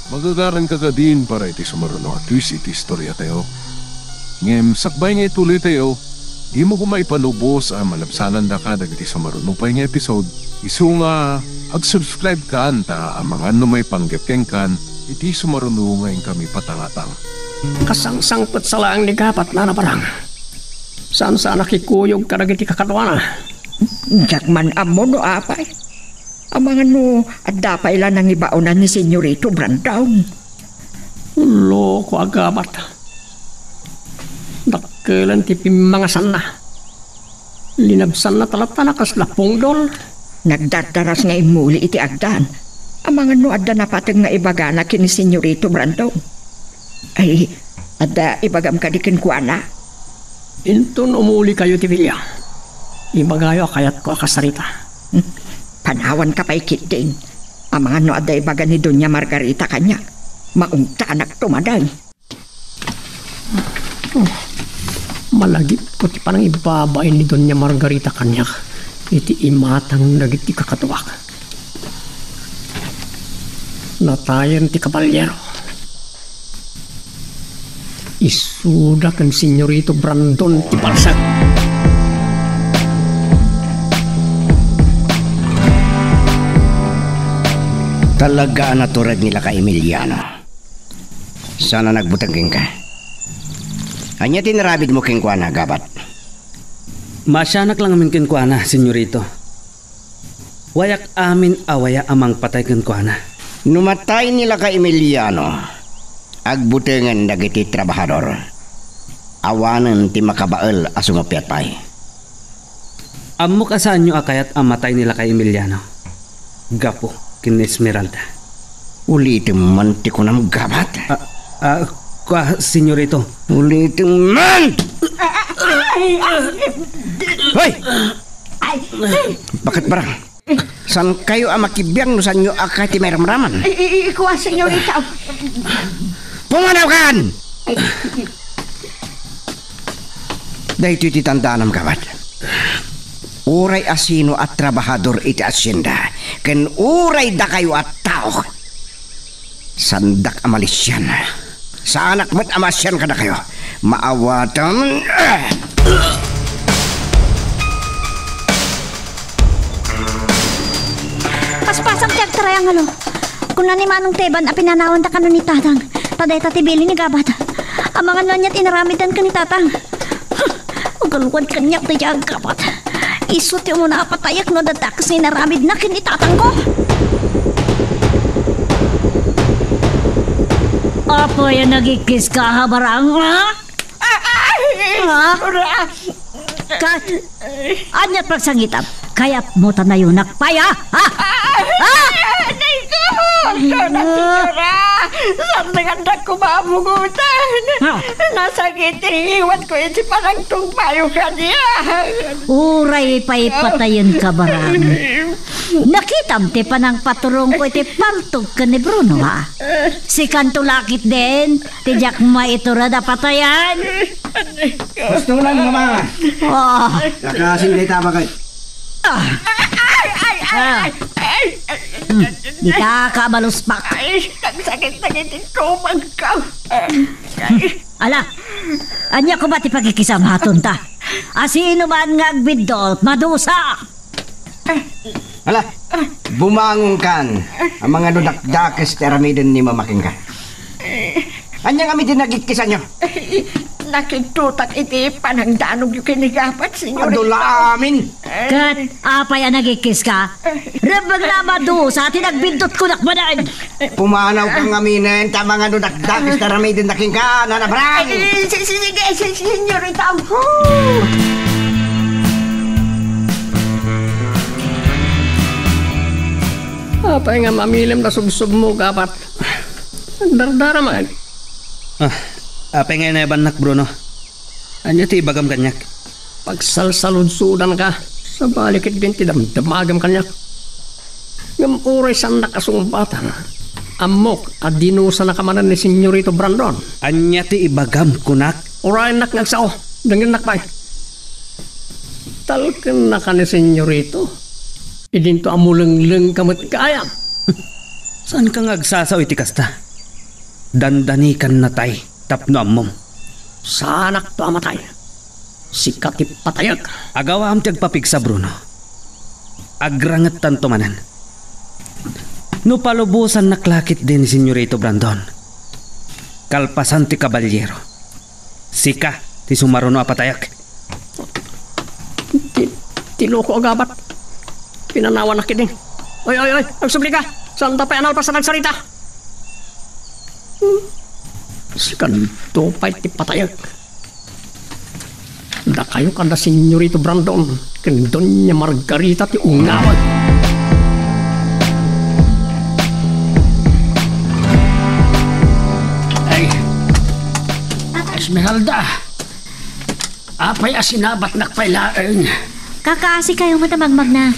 Magagaranka kadin para iti sumaruno a twist iti istoriatayo. Ngem sakbay nga ituloytayo, dimo koma ipalubos a malabsanandaka dagiti sumaruno pay nga episode. Isu nga ag-subscribe kan ta amangan no maipanggep kenkan iti sumaruno nga inkami patangatang. Kasangsangpet sa laeng ni Gabat, Nana Barang. Saan sa a nakikuyog kadagiti kakaduana? Diak man ammo no apay. Amangan no adda pay la nangibaonan ni Senyorito Brandon. Loko a Gabat. Dakkelen ti pimmangasanna. Linabsanna talatta la kasla pungdol. Nagdardaras nga immuli iti agdan. Amangan no adda napateg nga ibagana ken ni Senyorito Brandon. Ay, adda ibagam kadi kenkuana? Inton umulikayo ti bilia, ibagayo a kayatko a kasarita. Hmm, panawanka pay ketdin. Amangan no adda ibaga ni Doña Margarita kaniak, maungtanakto manen. Oh, malagipko ti panangibabain ni Doña Margarita kaniak iti imatang dagiti kakaduak. Natayen ti kabalyero. Isuda ken Senyorito Brandon ti balsag. Talaga a natured ni Lakay Emiliano. Saan a nagbuteng kenka. Ania ti inaramidmo kenkuana, Gabat? Maasianak la ngamin kenkuana, Senyorito. Wayak amin a waya a mangpatay kenkuana. No matay ni Lakay Emiliano, agbutengen dagiti trabahador. Awanen ti makabael a sumuppiat pay. Ammok a saanyo a kayat a matay ni Lakay Emiliano, gapu ken ni Esmeralda. Ulitem man ti kunam, Gabat. Ah, ah, kua, Senyorito. Ulitem man! Hoy! Ay! Bakit, Barang? Saankayo a makibiang no saanyo a kayat ti mairamraman? I-, i-, i-, kua, Senyorito. Pumanawkan! Ay. Daytoy ti tandaanam, Gabat. Uray asino a trabahador iti asienda, ken uray dakayo a tao, saandak a malisian. Saanak met a maasian kadakayo. Maawatam. Paspasam ti agtarayangalo. Kuna ni Manong Teban a pinanawanda kano ni Tatang, ta dayta ti bilin ni Gabat. Amangan no aniat inaramiddan ken ni Tatang. Huh, agalwan kaniak daydiay a Gabat. Isu ti umuna a patayak no adda dakes nga inaramidna ken ni Tatangko. Apay a nagikkiska, Barang, ha? Ay! Ha? Ura! Ka-, ania ti pagsangitam? Kayatmo ta nayunak pay, ha? Ha? Ay! Ha? Aray ko! Dona Señora! Sardengandak koma a bugotan! Ha? Nasakit ti ngiwatko iti panangtungpayo kaniak! Uray pay patayenka, Barang. Nakitam ti panangpaturongko iti paltog ken ni Bruno, ha? Sikanto la ketdin ti diak maitured a patayen. Gusto lang, Mama. Oh. Kakasin dayta, bakit? Ah. Ay, ay, ay, Ah. ay, ay, ay. Hmm. Dita ka maluspak. Ay, nagsakit-sakit iti tumagko. Ay. Ala, ania koma ti pagikisam hatonta? Asino man nga agbiddut, madusa! Ala, bumangonkan. Amangan no dakdakes ti aramiden ni Mama kenka. Ania ngamin ti nagikkisanyo? Nakidtotak iti panangdanogyo ken ni Gabat, senyorita. Adu la amin. Ket apay a nagikkiska? Rebbeng la a madusa ti nagbiddutko dakbadan. Pumanaw ka ngaminen, ta mangano dakdakes ti aramidenda kenka, Nana Brang. Ay, si-, si-, sige, si-, senyorita. Apay nga mamilem ta subsubmo, Gabat? Dardara man. Ah, apay nga inayabannak, Bruno? Ania ti ibagam kaniak? Pagsalsaludsodanka, sabali ketdin ti damdamagam kaniak. Ngem uray saannak a sungbatan, ammok a dinusanaka manen ni Senyorito Brandon. Ania ti ibagam, kunak? Urayennak nga agsao, dengngennak pay. Talkennaka ni Senyorito. Idinto a mulenglengka met gayam. Saanka nga agsasao iti kasta? Dandanikan natay tapno ammom. Saanakto a matay. Sika ti patayek. Agawaam ti agpapigsa, Bruno. Agrangettanto manen. No palubosannak la ketdi ni Senyorito Brandon, kalpasan ti kabalyero, sika ti sumaruno a patayek. Ti, ti loko a Gabat. Pinanawannak ketdin. Oy, oy, oy, agsublika. Saanta pay a nalpasan agsarita. Hmm. Sikanto pay ti patayek. Dakayo kada Senyorito Brandon ken Doña Margarita ti ungawen. Ay, Esmeralda, apay a sinabatnak pay laeng? Kakaasikayo met a magmagna.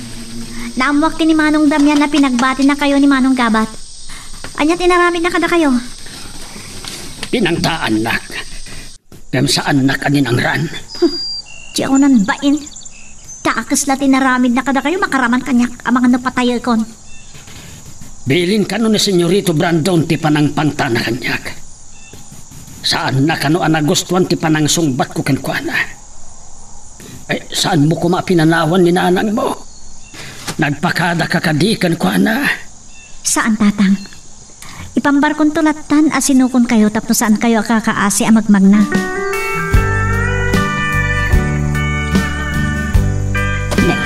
Naammoak ti ni Manong Damian a pinagbatinakayo ni Manong Gabat. Ania ti inaramidna kadakayo? Pinangtaannak. Ngem saannak a ninangran. Hmm, diak unay bain. Dakes la ti inaramidna kadakayo, makaraman kaniak amangan no patayekon. Bilin kano ni Senyorito Brandon ti panangpangtana kaniak. Saanna kano a nagustuan ti panangsungbatko kenkuana. Ay, saanmo koma a pinanawan ni nanangmo? Nagpakadaka kadi kenkuana? Saan, Tatang. Ipambarkonto lattan a sinukonkayo tapno saankayo a kakaasi a magmagna. Ne,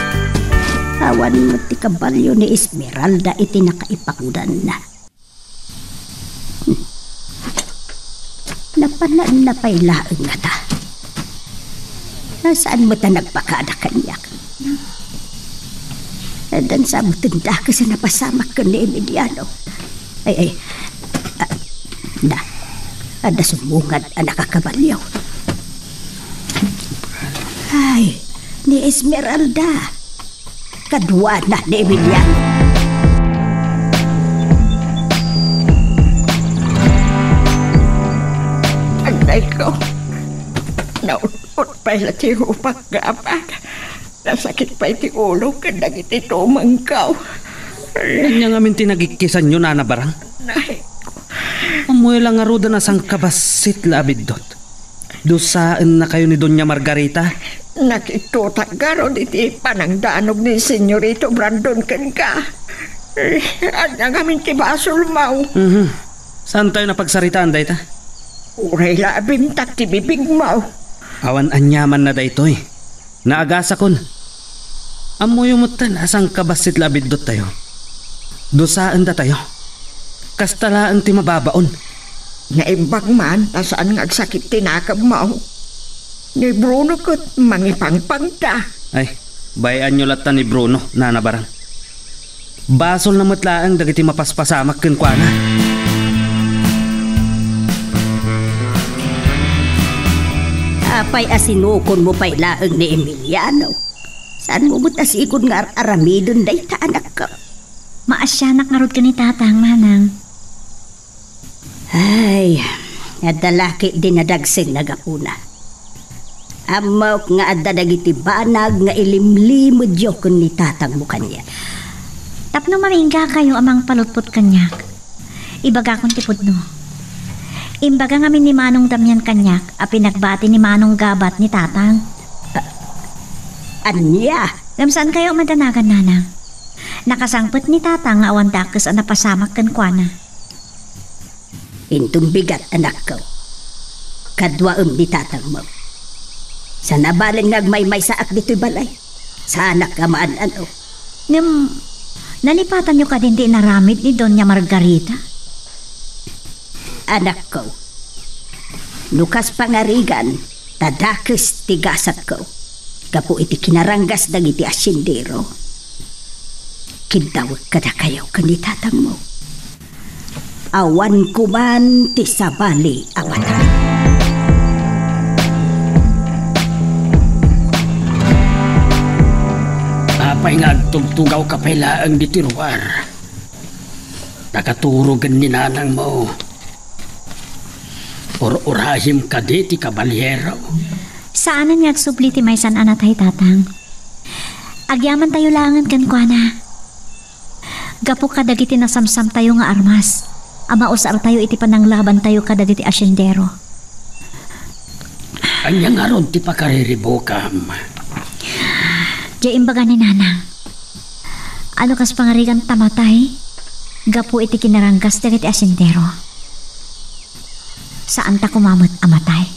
awan met ti kabalio ni Esmeralda iti nakaipakudanna. Napananna pay laeng ngata. Saan met a nagpakada kaniak? Addan sa met ti dakes a napasamak ken ni Emiliano. Ay, ay. Ah, da. Adda sumungad a nakakabalio. Ay, ni Esmeralda. Kaduana ni Emiliano. Agdayko. Naut-, Pay la ti rupak, Gabat. Nasakit pay ti ulo ken dagiti tumengko. Ania ngamin ti nagikkisanyo, Nana Barang? Nay. Ammoyo la ngaruden a sangkabassit la a biddut. Dusaennakayo ni Doña Margarita? Nakidtotak garud iti panangdanog ni Senyorito Brandon kenka. Eh, ania ngamin ti basolmo? Mhm. Saantayo napagsaritaan dayta? Uray la abimtak ti bibigmo. Awan aniamanna daytoy. Naagasakon. Ammoyo metten a sangkabassit la a bidduttayo. Dusaendatayo. Kasta laeng ti mababaon. Naimbag man ta saan nga agsakit ti nakemmo. Ni Bruno ket mangipangpangda. Ay, bay-anyo latta ni Bruno, Nana Barang. Basolna met laeng dagiti mapaspasamak kenkuana. Apay a sinukonmo pay laeng ni Emiliano? Saanmo met a sikon nga ar-aramiden dayta, anakko? Maasianak ngarud ken ni Tatang, Manang. Ay, adda la ketdi nadagsen a gapuna. Ammok nga adda dagiti banag nga ilimlimedyo ken ni tatangmo kaniak. Tapno maminggakayo a mangpalutpot kaniak, ibagakon ti pudno. Imbaga ngamin ni Manong Damian kaniak a pinagbati ni Manong Gabat ni Tatang. A-, ania? Ngem saankayo a madanagan, Nanang. Nakasangpet ni Tatang nga awan dakes a napasamak kenkuana. Inton bigat, anakko. Kaduaem ni tatangmo. Saan a balen nga agmaymaysaak ditoy balay. Saanak a maan-ano. Ngem, nalipatanyo kadin ti inaramid ni Doña Margarita? Anakko, no kas pangarigan, ta dakes ti gasatko gapu iti kinaranggas dagiti asendero. Kiddawek kadakayo ken ni tatangmo. Awan koman ti sabali a matay. Apay nga agtugtugawka pay laeng ditoy ruar? Nakaturogen ni nanangmo. Ur-urayem kadi ti kabalyero? Saanen nga agsubli ti maysan a natay, Tatang. Agyamantayo laengen kenkuana. Gapu kadagiti nasamsamtayo nga armas a mausartayo iti pananglabantayo kadagiti asendero. Ania ngarud ti pakariribukam? Diay imbaga ni Nanang. Ano kas pangarigan ta matay gapu iti kinaranggas dagiti asendero? Saanta koma met a matay.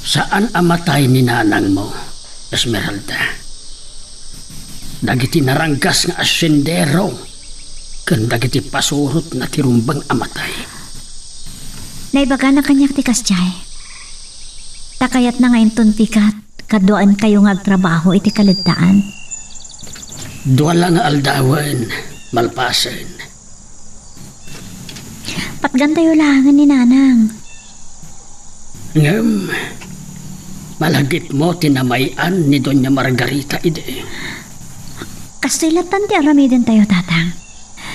Saan a matay ni nanangmo, Esmeralda. Dagiti naranggas nga asendero ken dagiti pasurotna ti rumbeng a matay. Naibagana kaniak ti kasdiay. Ta kayatna nga inton bigat, kaduaenkayo nga agtrabaho iti kaleddaan. Dua la nga aldawen malpasen. Patgantayo laengen ni Nanang. Ngem, malagipmo ti namay-an ni Doña Margarita idi. Kastoy lattan ti aramidentayo, Tatang.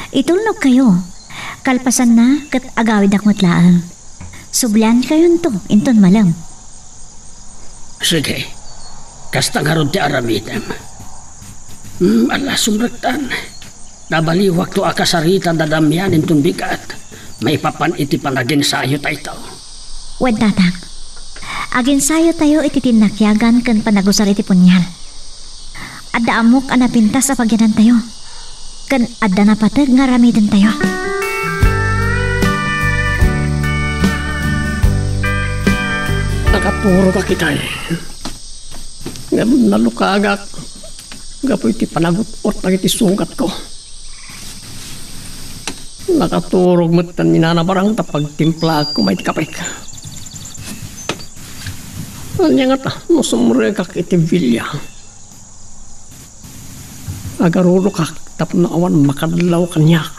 Itulnogkayo. Kalpasanna, ket agawidak met laeng. Subliankayonto inton malem. Sige, kasta ngarud ti aramidem. Hmm, ala, sumrektan. Nabaliwakto a kasarita da Damian inton bigat. Maipapan iti panaginsayotayto. Wen, Tatang. Aginsayotayo iti tinnakiagan ken panagusar iti punyal. Adda ammok a napintas a pagyanantayo, ken adda napateg nga aramidentayo. Nakaturogak itay. Ngem nalukagak gapu iti panagut-ot dagiti sugatko. Nakaturog met ni Nana Barang ta pagtimplaak koma iti kapek. Ania ngata no sumrekak iti bilia? Agarurokak tapno awan makadlaw kaniak.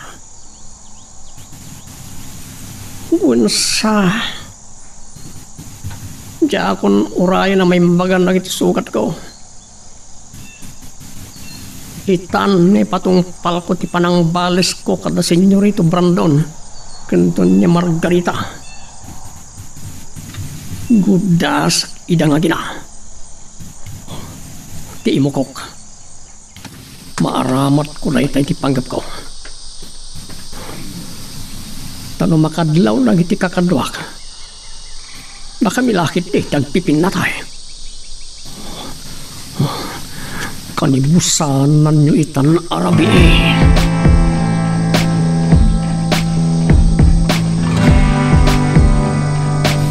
Wensa, diakon urayen a maimbagan dagiti sugatko. Itan nga ipatungpalko ti panangbalisko kada Senyorito Brandon ken Doña Margarita. Guddasak ida nga agina. Ti imukok, maaramatko dayta iti panggepko. Ta no makadlaw dagiti kakaduak, dakami la ketdi ti agpipinnatay. Kanibusananyo itan a rabii.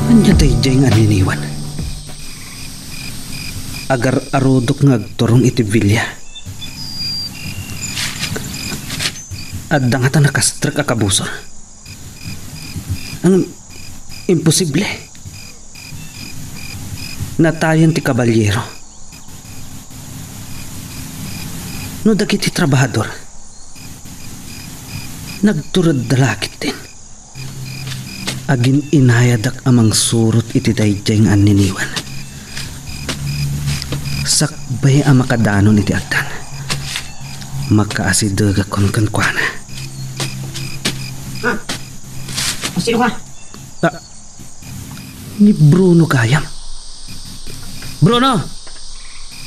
Ania daydiay nga anniniwan? Agar-arudok nga agturong iti bilia. Adda ngata nakastrek a kabusor. Ngem imposible. Natayen ti kabalyero. No dagiti trabahador, nagturedda la ketdin. Agin-inayadak a mangsurot iti daydiay nga anniniwan. Sakbay a makadanon iti addan, makaasidegakon kenkuana. Ah, sino ka? Ah, ni Bruno gayam. Bruno!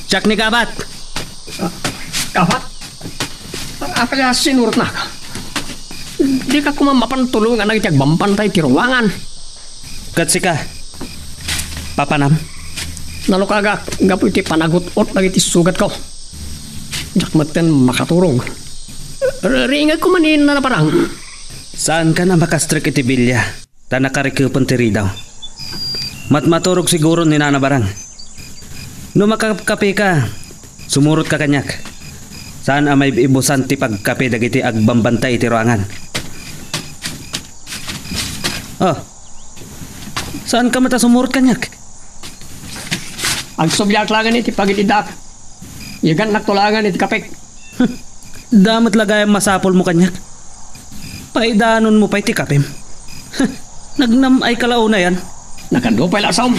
Siak ni Gabat! Ah, Gabat? Apay a sinurotnak? Dika koma mapan tulongan dagiti agbambantay ti ruangan. Ket sika, papanam? Nalukagak gapu iti panagut-ot dagiti sugatko. Diak metten makaturog. Riingegko man ni Nana Barang. Saankan a makastrek iti bilia, ta nakarikepen ti ridaw. Matmaturog siguro ni Nana Barang. No makapkapeka, sumurotka kaniak. Saan a maib-ibusan ti pagkape dagiti agbambantay iti ruangan. Oh, saanka met a sumurot kaniak? Agsubliak laengen iti pagid-iddaak. Yegannakto laengen iti kapek. Damo met la gayam masapulmo kaniak. Paidanonmo pay ti kapem. Nagnam-ayka la unayan. Nakaduay pay la a saom.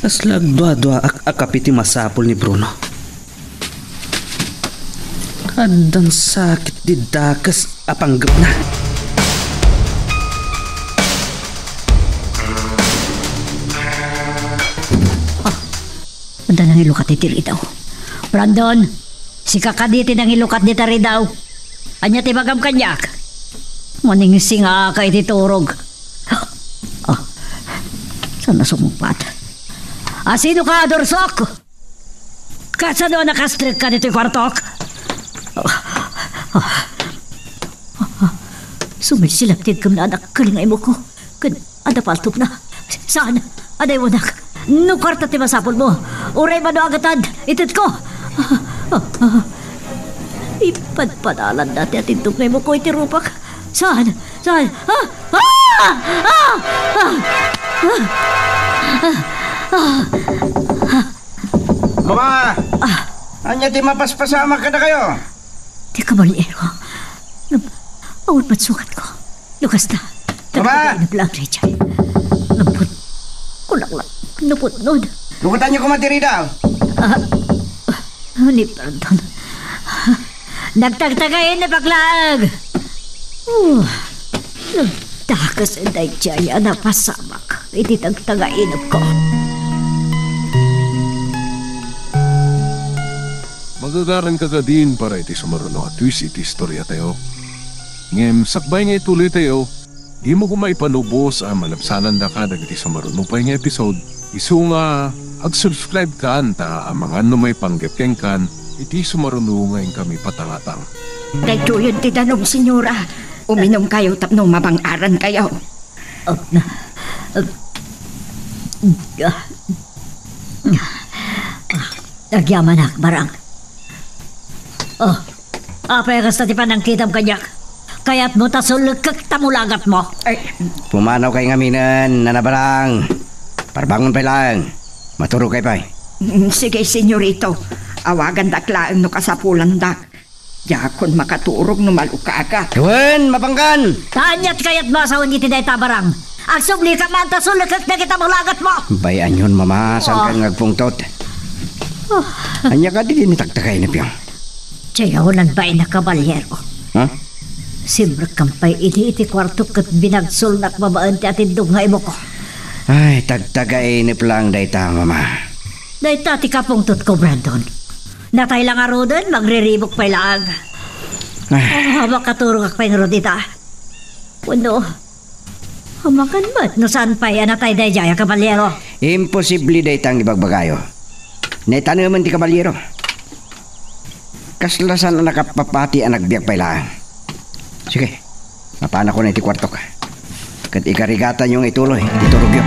Kasla agduaduaak a kape ti masapul ni Bruno. Addan sakit ti dakes a panggepna. Adda nangilukat iti ridaw. Brandon, sika kadi ti nangilukat dita ridaw. Ania ti ibagam kaniak? Maningsingaaka iti turog. Ah, saan a sumungpat? Asino ka, Dorsok? Kasano a nakastrek ka ditoy kuartok? Sumisilap ti iggemna a nagkaling a imukko. Ken adda paltopna. Saan? Adaywanak. No kuarta ti masapulmo, uray mano a gatad, itedko. Ipadpadalanna ti atindog nga imukko iti rupak. Saan? Saan? Ah! Ah! Ah! Ah! Ah! Ah! Ah! Mama! Ah! Ania ti mapaspasamak kadakayo? Ti kabalero. Ngem, awan met sugatko. No kasta, Mama! Tagtagainep lang daydiay. Ngem, kunak lang, naputnod. Lukatanyo koma ti ridaw. Ah, ah, ni pardon. Nagtagtagainep laeng. Oh, nagdakes daydiay a napasamak iti tagtagainepko. Magagaranka kadin para iti sumaruno a twist iti istoriatayo. Ngem sakbay nga ituloytayo, dimo koma ipanubos a malabsanandaka dagiti sumaruno pay nga episode. Isu nga, ag-subscribe kan ta amangan no maipanggep kenkan iti sumaruno nga inkami patangatang. Daytoyen ti danum, Senyora. Uminumkayo tapno mabang-arankayo. Agyamanak, Barang. Oh, apay a kasta ti panangkitam kaniak? Kayatmo ta sulekkek ta mulagatmo? Ay. Pumanaw kay ngaminen, Nana Barang. Parbangon pay laeng. Maturog kay pay. Mm, sige, senyorito. Awagandak laeng no kasapulandak. Diakon makaturog no malukagak. Wen, mapangkan! Ta aniat kayatmo a sawen iti dayta, Barang? Agsubli ka man ta sulekkek dagita mulagatmo! Bay-anyon, Mama, saan kan nga agpungtot? Ah. Ania kadi ti tagtagainepyo? Diay awanan bain a kabalyero. Ha? Simrekkan pay idi iti kuartok ket binagsolnak babaen ti atindog nga imukko. Ay, tagtagainep lang dayta, Mama. Dayta ti kapungtotko, Brandon. Natay la ngaruden, magriribuk pay laeng. Ah. Ah, makaturogak pay ngarud ita. Wenno, amangan met no saan pay a natay daydiay a kabalyero. Imposible dayta nga ibagbagayo. Naitanemen ti kabalyero. Kasla saan a nakapapati a nagbiag pay laeng. Sige. Mapanakon iti kuartok. Ket ikarigatanyo nga ituloy ti turogyo.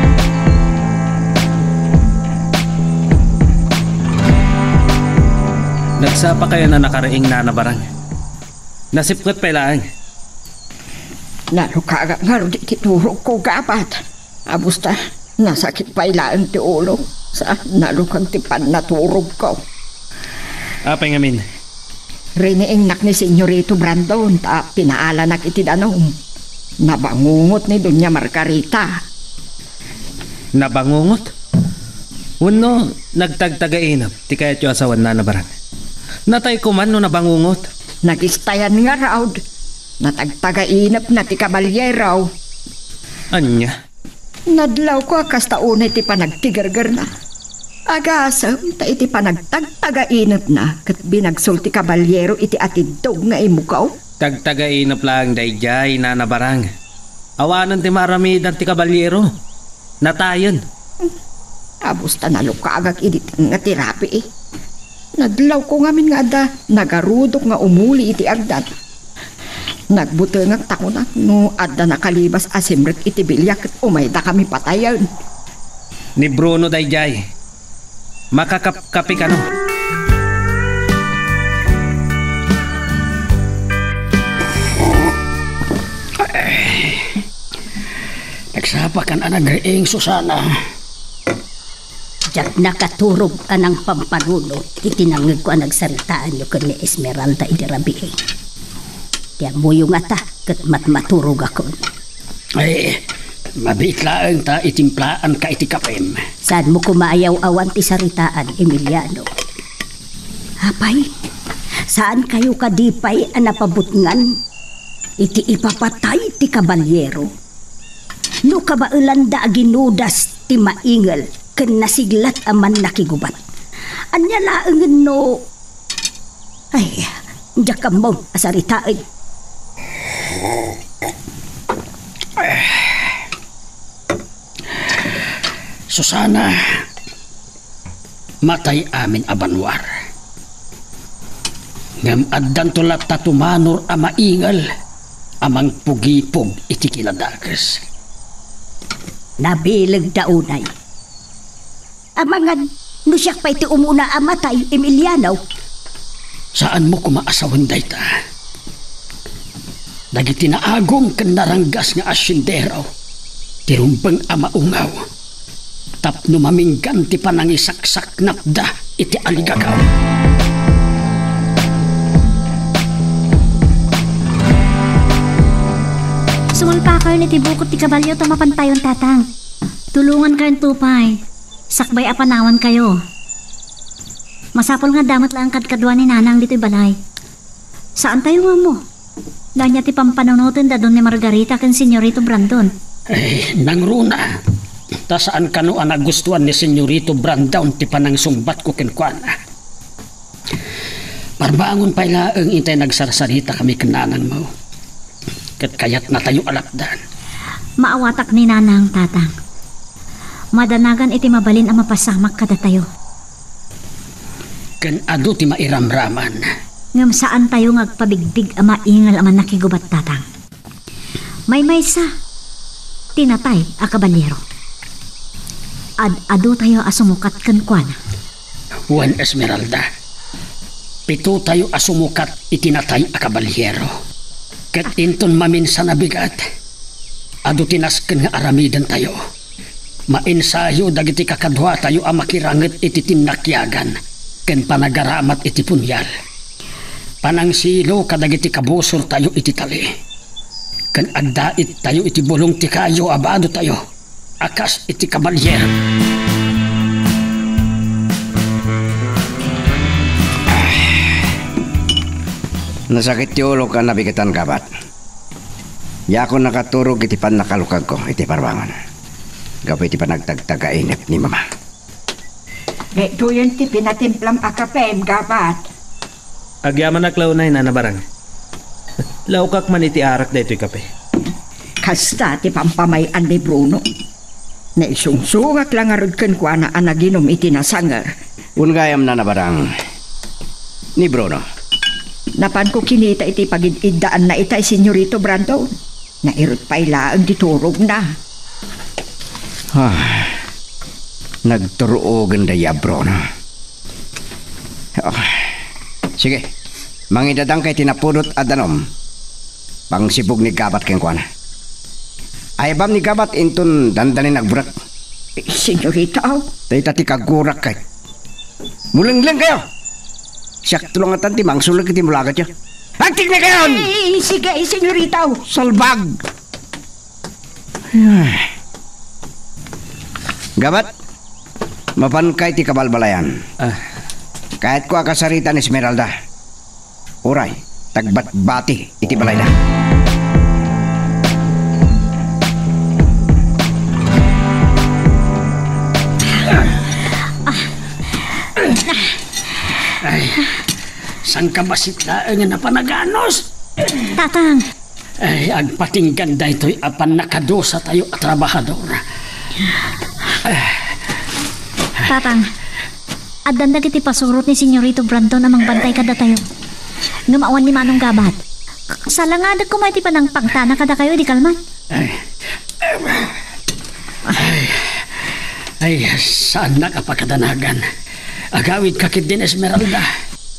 Nagsapakayon a nakariing, Nana Barang. Nasipnget pay laeng. Nalukagak ngarud iti turogko, gabat. Abusta, nasakit pay laeng ti ulo. Sa, nalukag ti pannaturogko. Apay ngamin? Riniingnak ni Senyorito Brandon ta pinaalanak iti danum. Nabangungot ni Doña Margarita. Nabangungot? Wenno, nagtagtagainep ti kayatyo a sawen, Nana Barang? Natay koman no nabangungot. Nagistayan ngarud. Natagtagainepna ti kabalyero. Ania? Nadlawko a kasta unay ti panagtigergerna. Agasem ta iti panagtagtagainepna ket binagsol ti kabalyero iti atindog nga imukko. Tagtagainep laeng daydiay, Nana Barang. Awanen ti maaramidan ti kabalyero. Natayen. Abusta, nalukagak idi tengnga ti rabii. Nadlawko ngamin nga adda nagarudok nga umuli iti agdan. Nagbutengak ta kunak no adda nakalibas a simrek iti bilia ket umaydakami patayen. Ni Bruno daydiay. Makakapkape kano? Nagsapakan a nagriing, Susana. Diak nakaturog a nangpampanuno iti nangngegko a nagsaritaanyo ken ni Esmeralda idi rabii. Ti ammoyo ngata ket matmaturogakon. Ay, mabiit laeng ta itimplaanka iti kapem. Saanmo koma a yaw-awan ti saritaan, Emiliano? Apay, saankayo kadi pay a napabutngan iti ipapatay ti kabalyero? No kabaelanda a ginudas ti maingel ken nasiglat a mannakigubat, ania laengen no... Ay, diak ammo a saritaen. Susana, matay amin a banwar. Ngem addanto latta tumanor a maingel a mangpugipog iti kinadakes. Nabilegda unay. Amangan, no siak pay ti umuna a matay, Emiliano. Saanmo koma a sawen dayta. Dagiti naagum ken naranggas nga asiendero ti rumbeng a maungaw tapno maminggan ti panangisaksaknapda iti aligagaw. Sumulpakayon iti bukod ti kabalio ta mapantayon, Tatang. Tulongankayon to pay. Sakbay a panawankayo. Masapul nga adda met laeng kadkadua ni Nanang ditoy balay. Saantayo nga ammo no ania ti pampanunoten da Don ni Margarita ken Señorito Brandon. Ay, nangruna. Ta saan kano a nagustuan ni Señorito Brandon ti panangsungbatko kenkuana. Parbangon pay laeng intay nagsarsarita kami ken nanangmo. Ket kayatnatayo a lapdan. Maawatak ni Nanang, Tatang. Madanagan iti mabalin a mapasamak kadatayo. Ken adu ti mairamraman. Ngem saantayo nga agpabigbig a maingel a mannakigubat, Tatang. Maymaysa ti natay a kabalyero. Ad-adutayo a sumukat kenkuana. Wen, Esmeralda, pitotayo a sumukat iti natay a kabalyero. Ket inton maminsan a bigat, adu ti nasken nga aramidentayo. Mainsayo dagiti kakaduatayo a makiranget iti tinnakiagan ken panagaramat iti punyal. Panangsilo kadagiti kabusortayo iti tali. Ken agdaittayo iti bulong ti kayo a badotayo a kas iti kabalyero. Nasakit ti ulok a nabigetan, gabat. Diakon nakaturog iti pannakalukagko iti parbangon gapu iti panagtagtagainep ni Mama. Daytoyen ti pinatimplam a kapem, gabat. Agyamanak la unay, Nana Barang. Laukak man iti arak daytoy kape. Kasta ti pampamay-an ni Bruno. Naisungsongak la ngarud kenkuana a naginum iti nasanger. Wen gayam, Nana Barang, ni Bruno. Napanko kinita iti pagid-iddaanna itay, Señorito Brandon. Nairut pay laeng ti turogna. Ah, nagturuogen da ya Bruno. Ah, sige, mangidadangka iti napudot a danum. Pangsibug ni gabat kenkuana. Aybam ni gabat inton dandanin agburak. Señorita, aw. Dayta ti kagurak kay. Mulengleng kayo! Siak tulongatan ti mangsulag iti mulagatyo. Agtiknakayon! Eh, sige, señorita, aw. Salbag! Ay. Gabat, mapanka iti kabalbalayan. Ah. Kayatko a kasarita ni Esmeralda. Uray, tagbatbati iti balayda. Ay, sangkabassit laeng a napanaganus. Tatang, Ay, agpatinggan daytoy a pannakadusatayo a trabahador. Tatang, Addan dagiti pasurot ni Señorito Brandon a mangbantay kadatayo. Ngem awan ni Manong Gabat. Salangadek koma iti panangpangtana kadakayo idi kalman. Ay, ay, ay, saannak a pakadanagan. Agawidka ketdin, Esmeralda.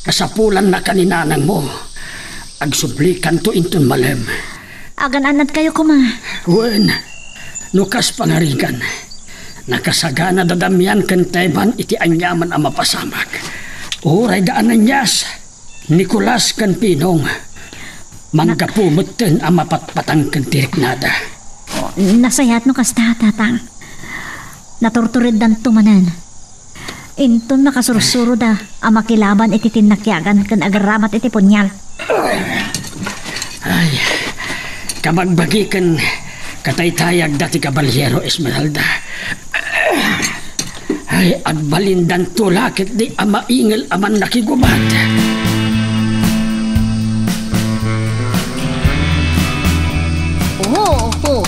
Kasapulannaka ni nanangmo. Agsublikanto inton malem. Agan-annadkayo koma. Wen, no kas pangarigan, nakasagana da Damian ken Teban iti aniaman a mapasamak. Uray da Ananias, Nicolas ken Pinong, manggapu metten a mapatpatang ken ti riknada. Nasayaat no kasta, Tatang. Naturtureddanto manen. Inton makasursuroda a makilaban iti tinnakiagan ken agaramat iti punyal. Ay, kabagbagi ken kataytayagda ti Kabaliero Esmeralda. Ay, agbalindanto la ketdi a maingel a mannakigubat. Oo, oo.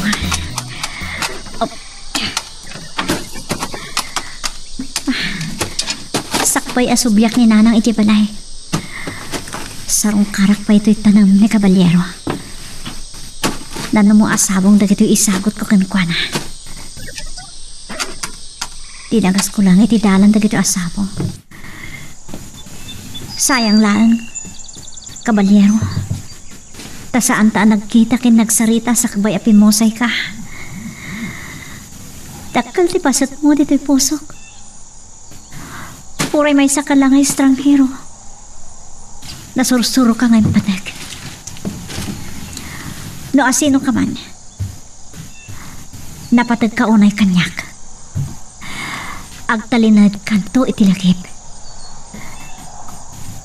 Sakbay a subliak ni Nanang iti balay, sarungkarak pay toy tanem ni Kabaliero. Nanummo a sabong dagitoy isagutko kenkuana. Dinagasko lang iti dalan dagitoy a sabong. Sayang laeng, Kabaliero. Ta saanta a nagkita ken nagsarita sakbay a pimmusayka. Dakkel ti pasetmo ditoy pusok. Uray maysaka la nga estranghero, nasursuroka nga impatek. No asinoka man, napategka unay kaniak. Agtalinedkanto iti lagip.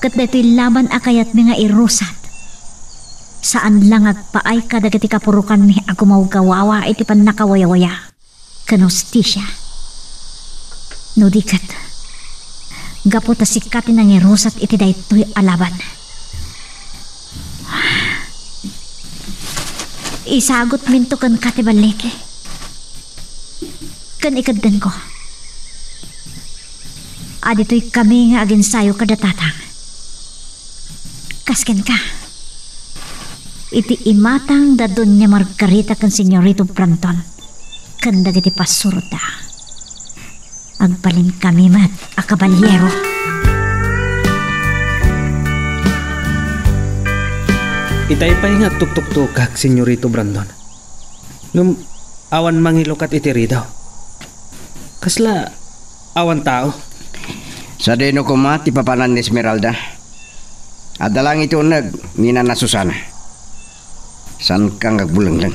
Ket daytoy laban a kayatmi nga irusat, saan la nga agpaay kadagiti kapurokanmi a gumawgawawa iti pannakawayawaya ken hustisia. No di ket, gapu ta sika ti nangirusat iti daytoy a laban. Isagutminto kenka ti balligi ken ikeddenko a ditoy kami nga aginsayo kada Tatang. Kas kenka, iti imatang da Doña Margarita ken Señorito Brandon ken dagiti pasurotda, agbalinkami met a kabaliero. Itay pay nga agtuktuktokak, Señorito Brandon. Ngem awan mangilukat iti ridaw. Kasla awan tao? Sadino koma ti papanan ni Esmeralda? Adda lang iti uneg ni Nana Susana. Saanka nga agbulengleng.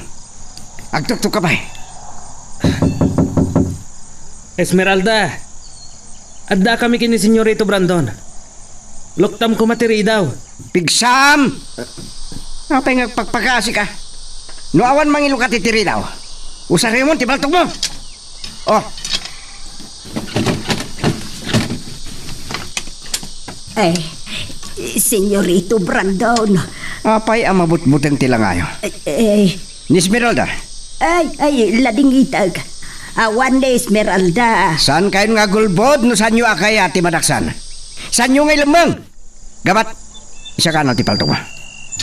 Agtuktokka pay. Esmeralda, addakami ken ni Señorito Brandon. Luktam koma ti ridaw. Pigsam! Apay nga agpakpakaasika? No awan mangilukat iti ridaw, usaremon ti paltokmo. Oh. Ay, Señorito Brandon. Apay a mabutbuteng ti langayo? Ay, ay. Ni Esmeralda. Ay, ay, ladingitag. Awan ni Esmeralda. Saankayon nga agulbod no saanyo a kayat ti madaksan? Saanyo nga ilemmeng? Gabat, isakana ti paltokmo.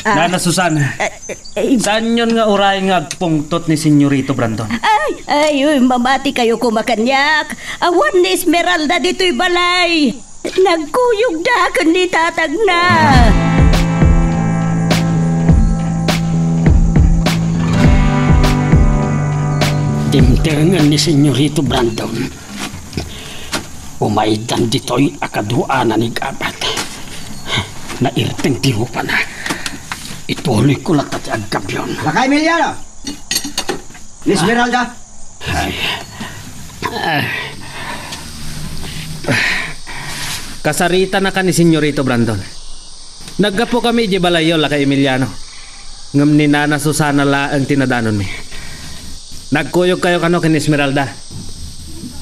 Ah. Nana Susan, eh, eh, eh, saanyon nga uray nga agpungtot ni Señorito Brandon? Ay, ay, uy, mamatikayo koma kaniak. Awan ni Esmeralda ditoy balay. Nagkuyogda ken ni tatangna. Dimtengen ni Señorito Brandon. Umaydan ditoy a kaduana ni Gabat. Nairteng ti rupana. Ituloyko latta ti aggabion. Lakay Emiliano! Ni Esmeralda? Ay. Kasaritanaka ni Señorito Brandon. Naggapukami idiay balayyo, Lakay Emiliano. Ngem ni Nana Susana laeng ti nadanonmi. Nagkuyogkayo kano ken Esmeralda.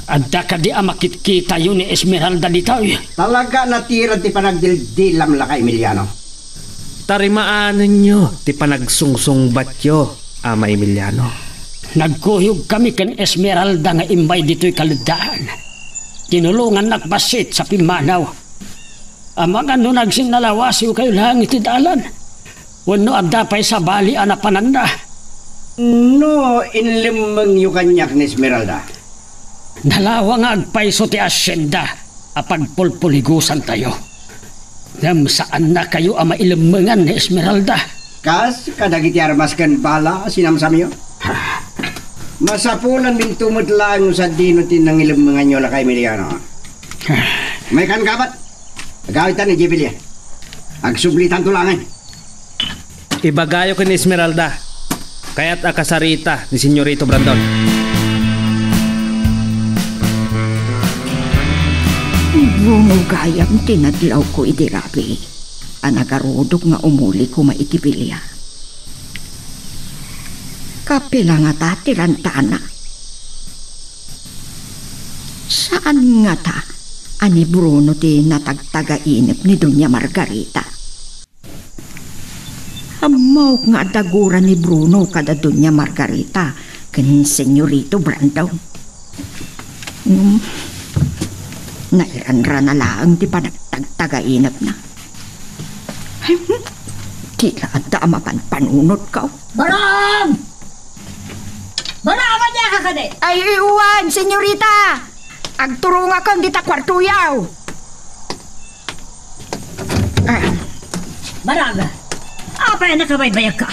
Adda kadi a makitkitayo ni Esmeralda ditoy? Talaga a natira ti panagdildilam, Lakay Emiliano. Tarimaanenyo ti panagsungsungbatyo, Ama Emiliano. Nagkuyogkami ken Esmeralda nga immay ditoy kaleddaan. Tinulongannak bassit sa pimmanaw. Amangan no nagsinnalawasiwkayo laeng iti dalan, wenno adda pay sabali a napananda. No inlemmengyo kaniak ni Esmeralda? Nalawa nga agpayso ti asienda a pagpulpuligusantayo. Ngem saannakayo a mailemmengan ni Esmeralda. Kas kadagiti armas ken bala a sinamsamyo? Masapulanminto met laeng no sadino ti nangilemmenganyo, Lakay Emiliano. May kan kabat. Agawidtan idiay bilia. Agsublitanto laengen. Ibagayo ken Esmeralda, kayat a kasarita ni Senyorito Brandon. Ni Bruno gayam ti nadlawko idi rabii a nagarudok nga umuli koma iti bilia. Kapila ngata ti rantana? Saan ngata a ni Bruno ti natagtagainep ni Doña Margarita? Ammok nga adda gura ni Bruno kada Doña Margarita ken Senyorito Brandon. Hmm. Nairanrana laeng ti panagtagtagainepna. Ti la adda a mapanpanunotko. Barang! Barang, ania ka kadi? Ay, wen, senyorita! Agturongakon dita kuartoyo. Ah. Barang, apay a nakabaybayagka?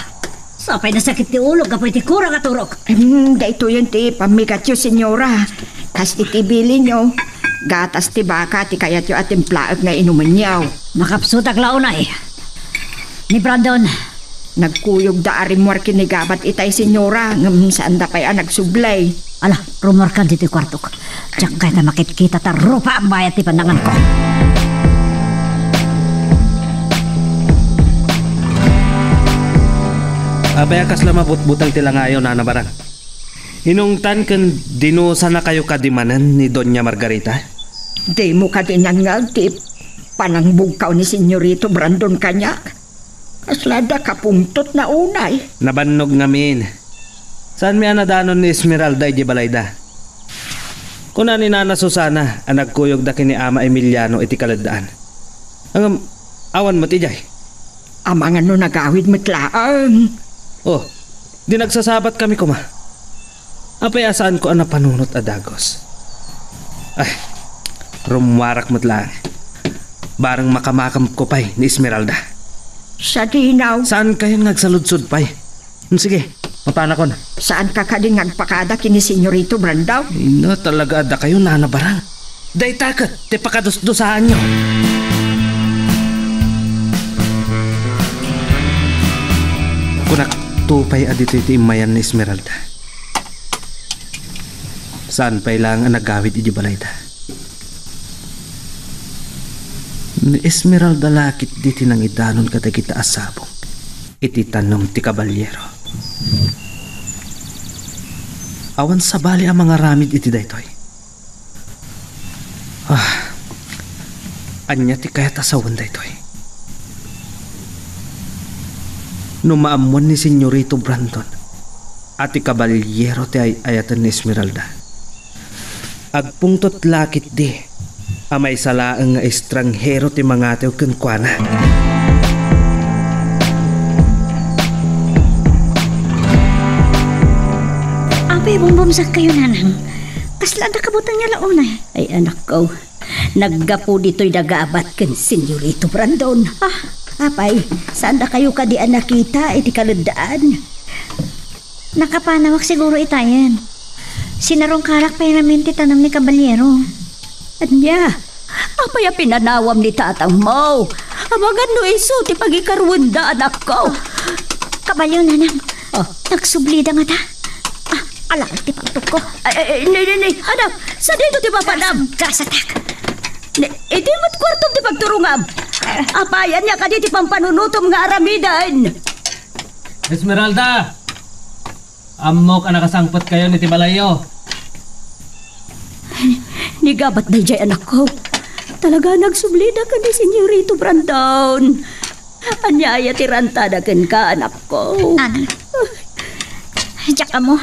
Sapay nasakit ti ulok gapu iti kura nga turok. Hmm, daytoyen ti pammigatyo, senyora. Kas iti bilinyo, gatas ti baka ti kayatyo a timplaek nga inumenyo. Makapsutak la unay. Ni Brandon. Nagkuyogda a rimmuar ken ni Gabat itay, senyora, ngem saanda pay a nagsublay. Ala, rummuarkan ditoy kuartok. Diak kayat a makitkita ta rupa a bayat ti pananganko. Apay a kasla mabutbuteng ti langayo, Nana Barang? Inungtan ken dinusanakayo kadi manen ni Doña Margarita? Dimo kadi nangngeg ti panangbugkaw ni Senyorito Brandon kaniak? Kasla adda kapungtotna unay. Nabannog ngamin. Saanmi a nadanon ni Esmeralda idiay balayda. Kuna ni Nana Susana a nagkuyogda ken ni Ama Emiliano iti kaleddaan. Ngem, awan met idiay. Amangan no nagawid met laeng. Oh, di nagsasabatkami koma. Apay a saanko a napanunot a dagus? Ay, rummuarak met laeng. Bareng makamakamko pay ni Esmeralda. Sadino? Saankayon nga agsaludsod pay? Hmm, sige, mapanakon. Saanka kadi nga agpakada ken ni Senyorito Brandon? Ay, no, talaga addakayo, Nana Barang. Dayta ket ti pakadusdusaanyo. Kunak, tupay a ditoy ti immayan ni Esmeralda. Saan pay laeng a nagawid idiay balayda? Ni Esmeralda la ketdi ti nangidanon kadagita a sabong iti tanem ti kabalyero. Awan sabali a mangaramid iti daytoy. Ah, ania ti kayat a sawen daytoy? No maammoan ni Senyorito Brandon a ti kabalyero ti ay-ayaten ni Esmeralda, agpungtot la ketdi a maysa laeng nga estranghero ti mangatew kenkuana. Apay, bumbumsakkayo, nanang. Kasla adda kabutengyo la unay? Ay, anakko, naggapu ditoy da Gabat ken Senyorito Brandon. Ah. Apay, saandakayo kadi a nakita iti kaleddaan? Nakapanawak siguro itayen. Sinarungkarak pay ngamin ti tanem ni kabalyero. Ania? Apay a pinanawam ni tatangmo? Amangan no isu ti pagikaruenda, anakko. Kabalyo, nanang. Oh. Nagsublida ngata. Ah, ala ti pangtokko. Ay, ay, ay, ni, ni, ni, anak, sadino ti mapadam? Kas-, kasatak. Ni, iti met kuartom ti pagturongam. Apay, ania kadi ti pampanunotom nga aramiden? Esmeralda! Ammok a nakasangpetkayon iti balayyo. Ni Gabat daydiay, anakko. Talaga, nagsublida ken ni Senyorito Brandon. Ania aya ti rantada kenka, anakko? Anang. Diak ammo.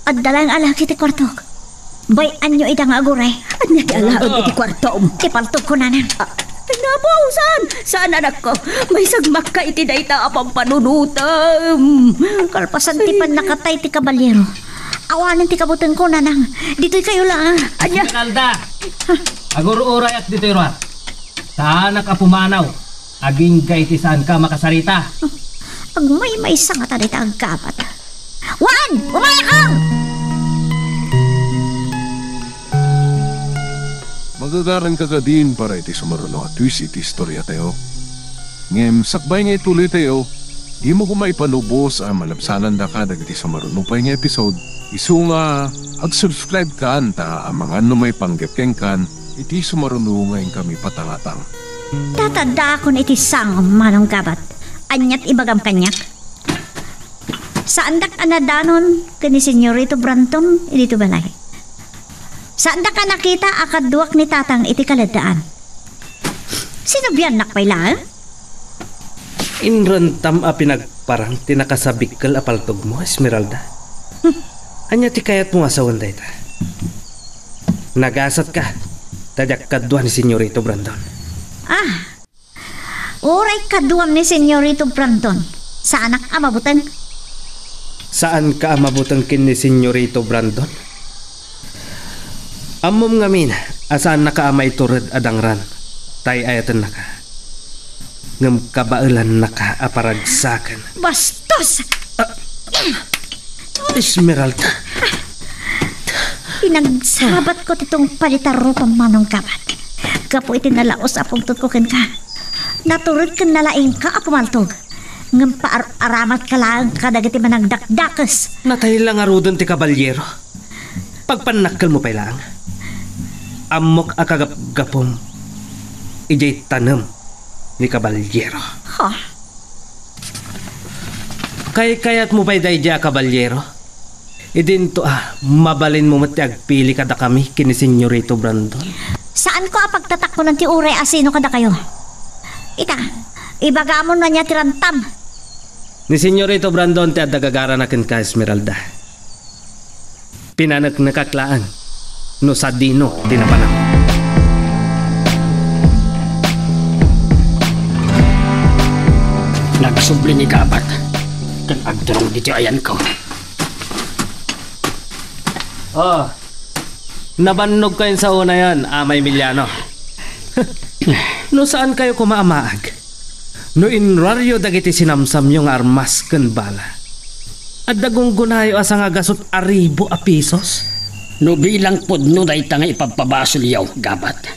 Adda laeng a laki ti kuartok. Bay-anyo ida nga aguray. Ania ti alaem iti kuartom? Ti paltogko, nanang. Ah, ay, napaw, saan? Saan, anakko? Maisagmakka iti dayta a pampanunotem. Kalpasan ti pannakatay ti kabalyero, awanen ti kabutengko, nanang. Ditoy kayo laeng. Ania? Esmeralda! Agur-urayak ditoy ruar. Saanak a pumanaw agingga iti saanka a makasarita. Agmaymaysa ngata dayta aggabat. Wan! Umayakam! Magagaranka kadin para iti sumaruno a twist iti istoriatayo. Ngem sakbay nga ituloytayo, dimo koma ipalubos a malabsanandaka dagiti sumaruno pay nga episode, isu nga ag-subscribe kan ta amangan no maipanggep kenkan iti sumaruno nga inkami patangatang. Tataddaakon iti sangom, Manong Gabat. Aniat ibagam kaniak? Saandak a nadanon ken ni Senyorito Brandon iti balay. Saandak a nakita a kaduak ni Tatang iti kaladdaan. Sinubliannak pay laeng? Inrantam a pinagparang ti nakasabikkel a paltogmo, Esmeralda. Hmm. Ania ti kayatmo a sawen dayta? Nagasatka, ta diak kadua ni Senyorito Brandon. Ah, uray kaduam ni Senyorito Brandon, saanak a mabuteng. Saanka a mabuteng ken ni Senyorito Brandon? Ammom ngamin a saannaka a maitured a dangran ta ay-ayatennaka. Ngem kabaelannaka a paragsaken. Bastos! Ah! Esmeralda. Pinagsabatko ti tungpal ita rupa, Manong Gabat. Gapu iti nalaus a pungtotko kenka, natured ken nalaingka a pumaltog. Ngem paar-aramatka laeng kadagiti managdakdakes. Natay la ngaruden ti kabalyero. Pagpannakkelmo pay laeng. Ammok a kagapgapum idiay tanem ni kabalyero. Ha? Kaykayatmo pay daydiay a kabalyero? Idinto a mabalinmo met ti agpili kadakami ken ni Senyorito Brandon. Saanko a pagtatakkonan ti uray a sino kadakayo. Ita, ibagamon no ania ti rantam. Ni Senyorito Brandon ti adda gagarana kenka, Esmeralda. Pinaneknekak laeng no sadino ti napanam. Nagsubli ni Gabat ken agturong ditoy ayanko. Oh, nabannogkayon sa unayon, Ama Emiliano. No saankayo koma a maag, no inruaryo dagiti sinamsamyo nga armas ken bala, adda gunggonayo a sangagasut a ribu a pisos? No bilang pudno dayta nga ipabpabasolyo, Gabat,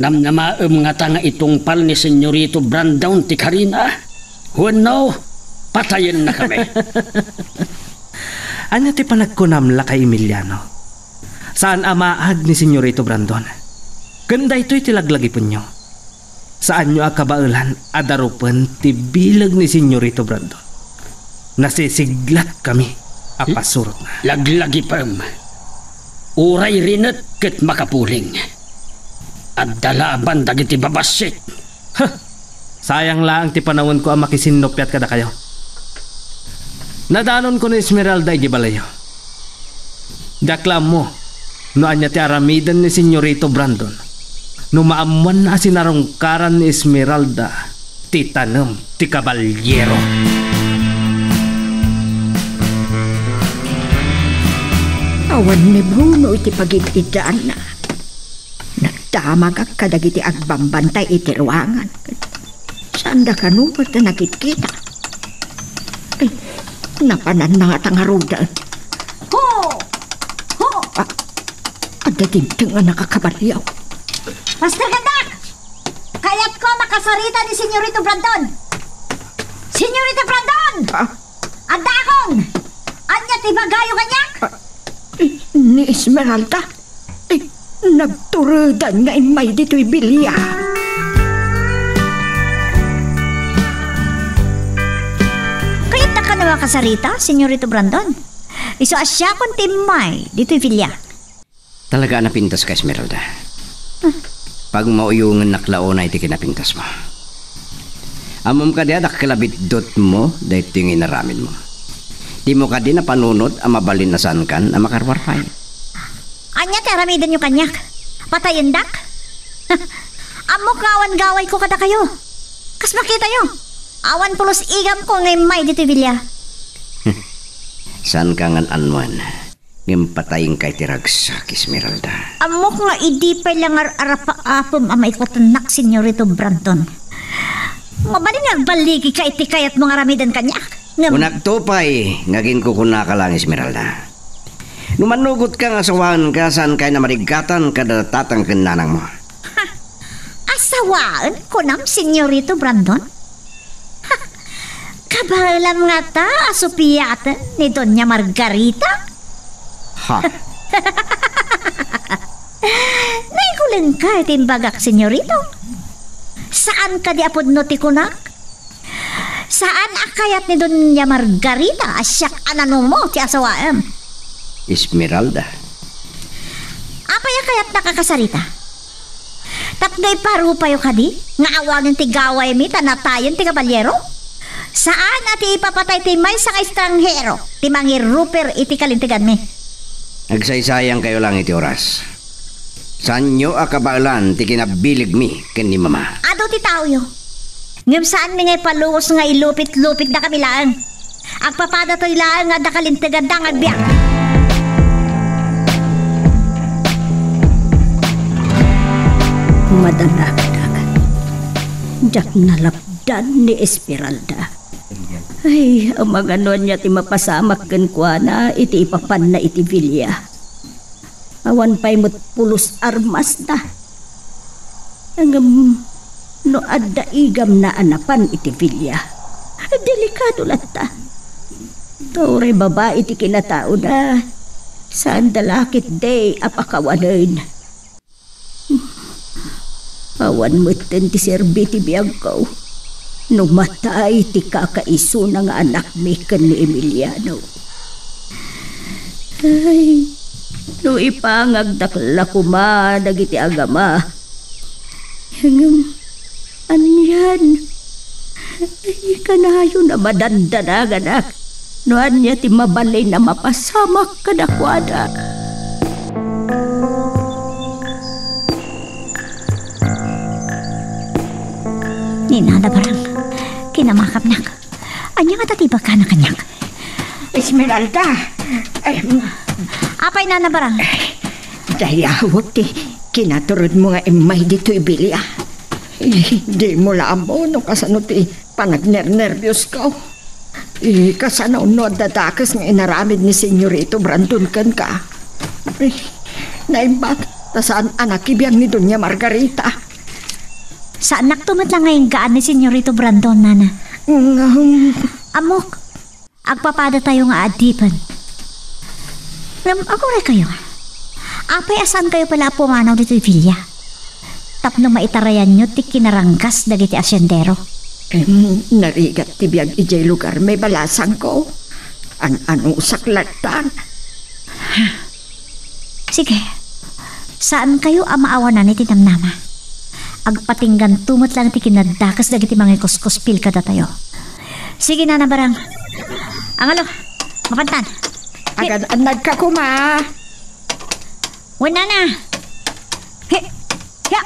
namnamaem ngata nga itungpal ni Senyorito Brandon ti karina? Wenno, patayennakami? Ania ti panagkunam, Lakay Emiliano? Saan a maag ni Senyorito Brandon. Ken daytoy ti laglagipenyo. Saanyo a kabaelan a darupen ti bileg ni Senyorito Brandon. Nasisiglatkami a pasurotna. Laglagipem. Uray rinet ket makapuling. Adda laban dagiti babassit. Huh! Sayang laeng ti panawenko a makisinnupiat kadakayo. Nadanonko ni Esmeralda idiay balayyo. Diak la ammo no ania ti aramiden ni Senyorito Brandon no maammoanna a sinarungkaran ni Esmeralda ti tanem ti kabalyero. Awan ni Bruno iti pagid-idaanna. Nagdamagak kadagiti agbambantay iti ruangan. Saanda kano met a nakitkita. Ay, napananna ngata ngaruden. Ho! Ho! Ah, adda dimteng a nakakabalyaw. Pastor Gandak! Kayatko a makasarita ni Senyorito Brandon! Senyorito Brandon! Ah? Addaakon! Ania ti ibagayo kaniak? Ah, ni Esmeralda? Ay, nagturedan nga immay ditoy bilia. Kayatna kano a makasarita, Senyorito Brandon? Isu a siakon ti immay ditoy bilia. Talaga a napintaska, Esmeralda. Pagmauyongennak la unay ti kinapintasmo. Ammom kadi a dakkel a bitdutmo daytoy nga inaramidmo. Dimo kadi napanunot a mabalin a saankan a makaruar pay? Ania ti aramidenyo kaniak? Patayendak? Ammok nga awan gawayko kadakayo. Kas makitayo, awan pulos igamko nga immay ditoy bilia. Saanka ngan annuan, ngem patayenka iti ragsak, Esmeralda. Ammok nga idi pay la nga ar-arapaapem a maikutennak, Senyorito Brandon. Mabalin nga agballigika iti kayatmo nga aramiden kaniak. Ngem kunakto pay nga aginkukunaka laeng, Esmeralda. No mannugotka nga asawaenka, saankay a mariggatan kada tatang ken nanangmo. Ha? Asawaen, kunam, Senyorito Brandon? Ha? Kabaelam ngata a supiaten ni Doña Margarita? Ha? Naigulengka iti imbagak, Senyorito. Saan kadi a pudno ti kunak? Saan a kayat ni Doña Margarita a siak a nanumo ti asawaem? Esmeralda. Apay a kayatnak a kasarita? Tapno iparupayo kadi nga awanen ti gawaymi ta natayen ti kabalyero? Saan a ti ipapatay ti maysa nga estranghero ti mangiruper iti kalinteganmi. Agsaysayangkayo lang iti oras. Saanyo a kabaelan ti kinabiligmi ken ni Mama. Adu ti taoyo. Ngem saanmi nga ipalubos nga ilupit-lupitdakami laeng. Agpapadatoy laeng nga adda kalinteg a dangagbiag. Madanagdag. Diak nalapdan ni Esmeralda. Ay, amangan no ania ti mapasamak kenkuana iti ipapanna iti bilia. Awan pay met pulos armasda. Ngem no adda igamna a napan iti bilia, delikado latta. Ta uray babai ti kinataona, saanda la ketdi a pakawanen. Awan metten ti serbi ti biagko no matay ti kakaisuna nga anakmi ken ni Emiliano. Ay, no ipangagdak la koma dagiti agama. Ngem, anian? Ay, kanayon a madandanaganak no ania ti mabalin a mapasamak kadakuada. Ni Nana Barang, kinamakapnak. Ania ngata ti ibagana kaniak? Esmeralda! Em, apay, Nana Barang? Dayawek ti kinaturedmo nga immay ditoy bilia. Eh, dimo la ammo no kasano ti panagnernerbios ko. Eh, kasano no adda dakes nga inaramid ni Senyorito Brandon kenka? Eh, naimbag, ta saan a nakibiang ni Doña Margarita. Saannakto met la nga inggaan ni Senyorito Brandon, Nana. Ngem, ammok, agpapadatayo nga adipen. Ngem, aguraykayo, apay a saankayo pay la a pumanaw ditoy bilia tapno maitarayanyo ti kinaranggas dagiti asiendero? Em, narigat ti biag idiay lugarmi, balasangko. An-anusak latta. Sige. Saankayo a maawanan iti namnama. Agpatingganto met laeng ti kinadakes dagiti mangikuskuspil kadatayo. Sige, Nana Barang. Angalo, mapantan. Agan-annadka koma. Wen, Nana. He, ya,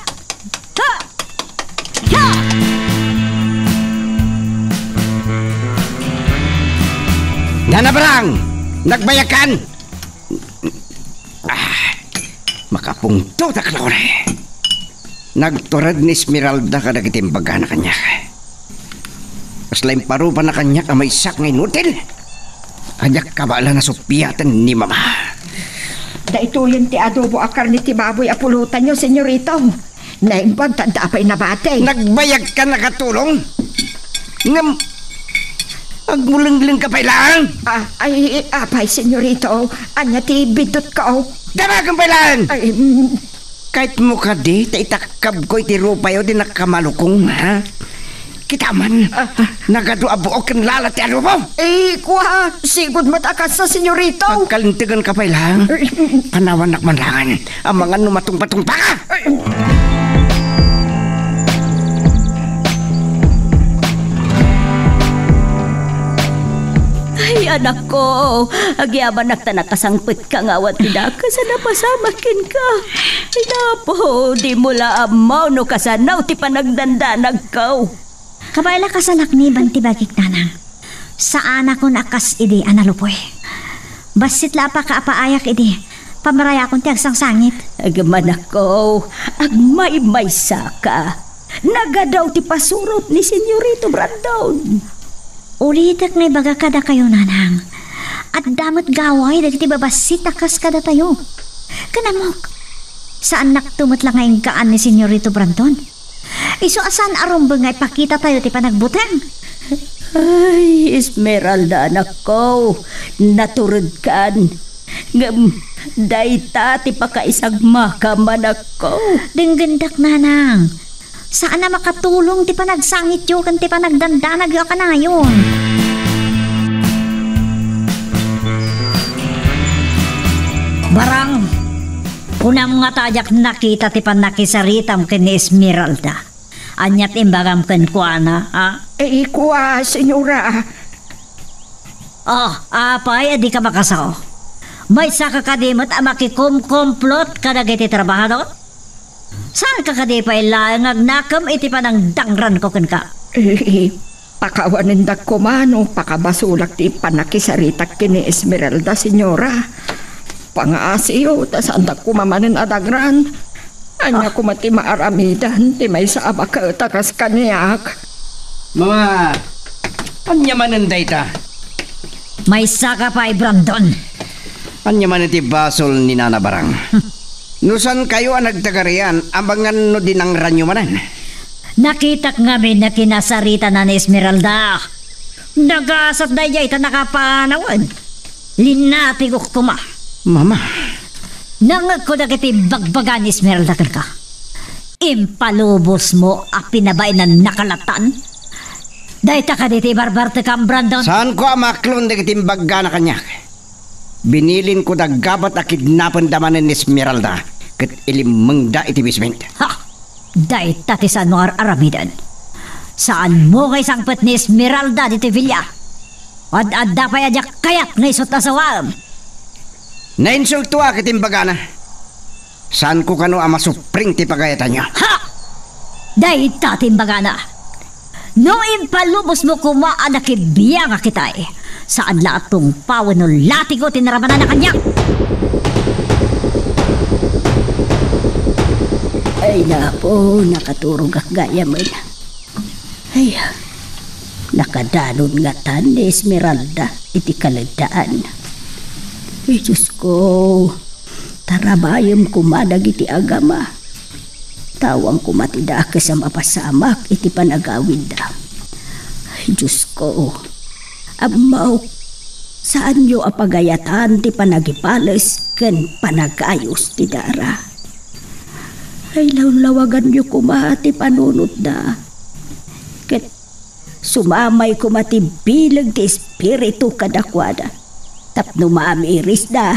ha, ya. Nana Barang, nagbayagkan. Ah, makapungtotak la unay. Nagtured ni Esmeralda kadagiti imbagana kaniak. Kasla imparupanak kaniak a maysak nga inutil. Aniak kabaelan a supiaten ni Mama. Daytoyen ti adobo a karne ti baboy a pulutanyo, senyorito. Naimbag ta adda pay nabati. Nagbayagkan a katulong? Ngem, agmulenglengka pay laeng? Ah, ay, apay, senyorito. Ania ti biddutko? Damagen pay laeng! Ay, mm. Kayatmo kadi ta itakkabko iti rupayo ti nakamalukong, ha? Kita man, ah, nagadu a buok ken lala ti adobo. Eh, kua, sigud met a kasta, senyorito. Agkalinteganka pay laeng. Ay, mm. Panawannak man laeng. Amangan no matungpatungpaka! Ay, Anakko, agyamanak ta nakasangpetka nga awan ti dakes a napasamak kenka. Ay, Apo, dimo la ammo no kasano ti panagdandanagko. Kabay la kasalakniban ti bagik, nanang. Saanakon a kas idi a nalupoy. Bassit la a pakaapaayak idi pammarayakon ti agsangsangit. Agmanakko, agmaymaysaka. Nagadaw ti pasurot ni Senyorito Brandon. Ulitek nga ibaga kadakayo, nanang. Adda met gaway dagiti babassit a kas kadatayo. Ken ammok, saannakto met la nga inggaan ni Senyorito Brandon. Isu a saan a rumbeng nga ipakitatayo ti panagbuteng. Ay, Esmeralda, anakko, naturedkan. Ngem dayta ti pakaisagmakam, anakko. Denggendak, nanang. Saan a makatulong ti panagsangityo ken ti panagdandanagyo a kanayon. Barang, kunam ngata a diak nakita ti pannakisaritam ken ni Esmeralda. Ania ti imbagam kenkuana, a? Eh, kua, senyora. Oh, apay a dika makasao? Maysaka kadi met a makikumkomplot kadagiti trabahador? Saanka kadi pay laeng nga agnakem iti panangdangranko kenka? Eh, pakawanendak koma no pakabasolak ti pannakisaritak ken ni Esmeralda, senyora. Pangaasiyo, ta saandak koma manen a dangran. Ania koma ti maaramidan ti maysa a baket a kas kaniak? Mama, ania manen dayta? Maysaka pay, Brandon. Ania manen ti basol ni Nana Barang? No saankayo a nagtagarian, amangan no dinangranyo manen. Nakitak ngamin a kinasaritana ni Esmeralda. Nagasat daydiay ta nakapanawen. Linatigok koma. Mama. Nangngegko dagiti bagbaga ni Esmeralda kenka. Impalubosmo a pinabain a nakalatan. Dayta kadi ti ibarbartekam, Brandon? Saanko a maklon dagiti imbaggana kaniak. Binilinko da gabat a kidnapenda manen ni Esmeralda ket ilimmengda iti basement. Ha! Dayta ti saanmo nga ar-aramiden. Saanmo nga isangpet ni Esmeralda ditoy villa. Ad-adda pay a diak kayat nga isu ti asawaem. Nainsultoak iti imbagana. Saanko kano a masupring ti pagayatanyo. Ha! Dayta ti imbagana. No impalubosmo koma a nakibiangak itay, saan la a tungpawen no latigo ti naramananna kaniak. Ay, Apo, nakaturogak gayamen. Ay, nakadanon ngatan ni Esmeralda iti kaleddaan. Ay, Diosko, tarabayem koma dagiti agama. Tawang koma ti dakes a mapasamak iti panagawidda. Ay, Diosko, ammok, saanyo a pagayatan ti panagipales ken panagayos ti dara. Ay, lawlawaganyo koma ti panunotda. Ket sumamay koma ti bileg ti Espiritu kadakuada tapno maamirisda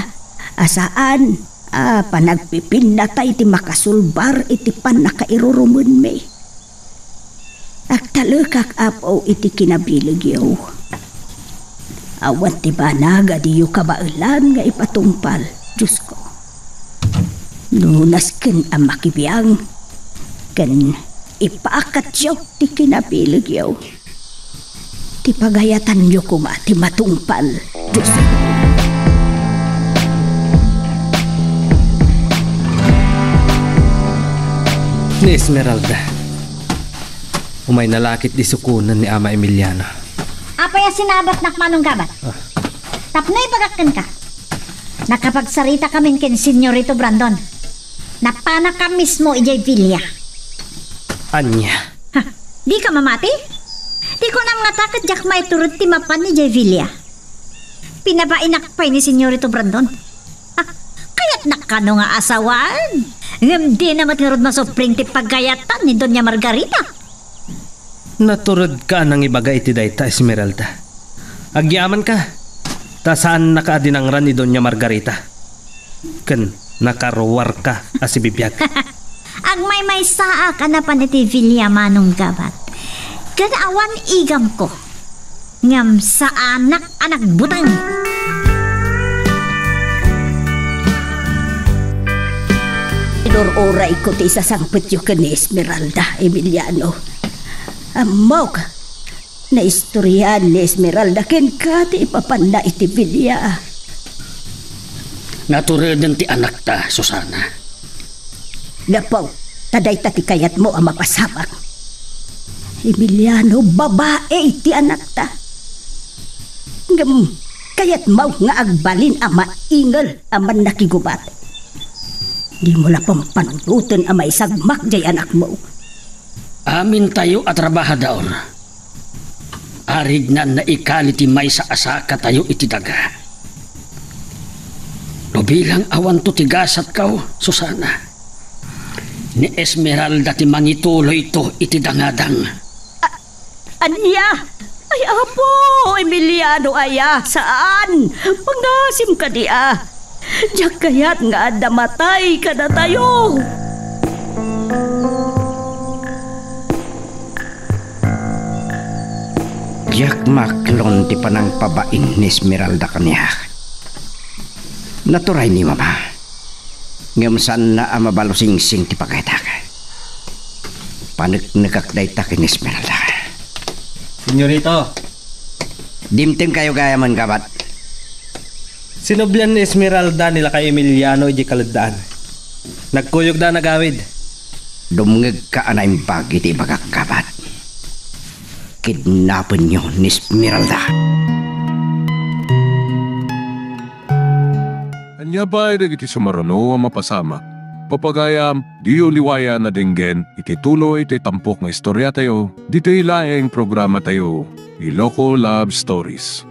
a saan a panagpipinnatay ti makasulbar iti pannakairurumenmi. Agtalekak, Apo, iti kinabilegyo. Awan ti banag a diyo kabaelan nga ipatungpal, Diosko. No nasken a makibiang, ken ipakatyo ti kinabilegyo. Ti pagayatanyo koma ti matungpal, Diosko. Ni Esmeralda, umayna la ket isukonen ni Ama Emiliano. Apay a sinabatnak, Manong Gabat? Ah. Tapno ibagak kenka, nakapagsarita kamin ken Senyorito Brandon. Napanaka mismo idiay villa. Ania? Ha, dika mamati? Ti kunam ngata ket diak maiturod ti mapan idiay villa. Pinabainak pay ni Senyorito Brandon. Ha, kayatnak kano nga asawaen. Ngem dina met ngarud masupring ti pagayatan ni Doña Margarita. Naturedka a nangibaga iti dayta, Esmeralda. Agyamanka, ta saannaka a dinangran ni Doña Margarita. Ken nakaruarka a sibibiag. Agmaymaysaak a napan iti villa, Manong Gabat. Ken awan igamko. Ngem saanak a nagbuteng. Inur-urayko ti isasangpetyo ken ni Esmeralda, Emiliano. Ammok, naistoriaan ni Esmeralda kenka ti ipapanna iti bilia. Natureden ti anakta, Susana. Gapu ta dayta ti kayatmo a mapasamak. Emiliano, babae ti anakta. Ngem kayatmo nga agbalin a maingel a mannakigubat. Dimo la pampanunoten a maisagmak jay anakmo. Amintayo a trabahador, arignan naikali ti maysa a sakatayo iti daga. No bilang awanto ti gasatko, Susana, ni Esmeralda ti mangituloyto iti dangadang. A-, ania? Ay, Apo, Emiliano aya, saan? Pangasim kadi a. Diak kayat nga adda matay kadatayo. Diak maklon ti panangpabain ni Esmeralda kaniak. Naturay ni Mama. Ngem saanna a mabalusingsing ti pagaydak. Paneknekak dayta ken Esmeralda. Senyorito. Dimtengkayo gayam, kabat. Sinublian ni Esmeralda ni lakay Emiliano idiay kaleddaan. Nagkuyogda a nagawid. Dumngegka a naimbag iti ibagak, kabat. Kidnapenyo ni Esmeralda. Ania pay dagiti sumaruno a mapasamak? Papagayam, diyo liwayan a denggen iti tuloy ti tampok nga istoriatayo ditoy laeng programatayo, Iloko Love Stories.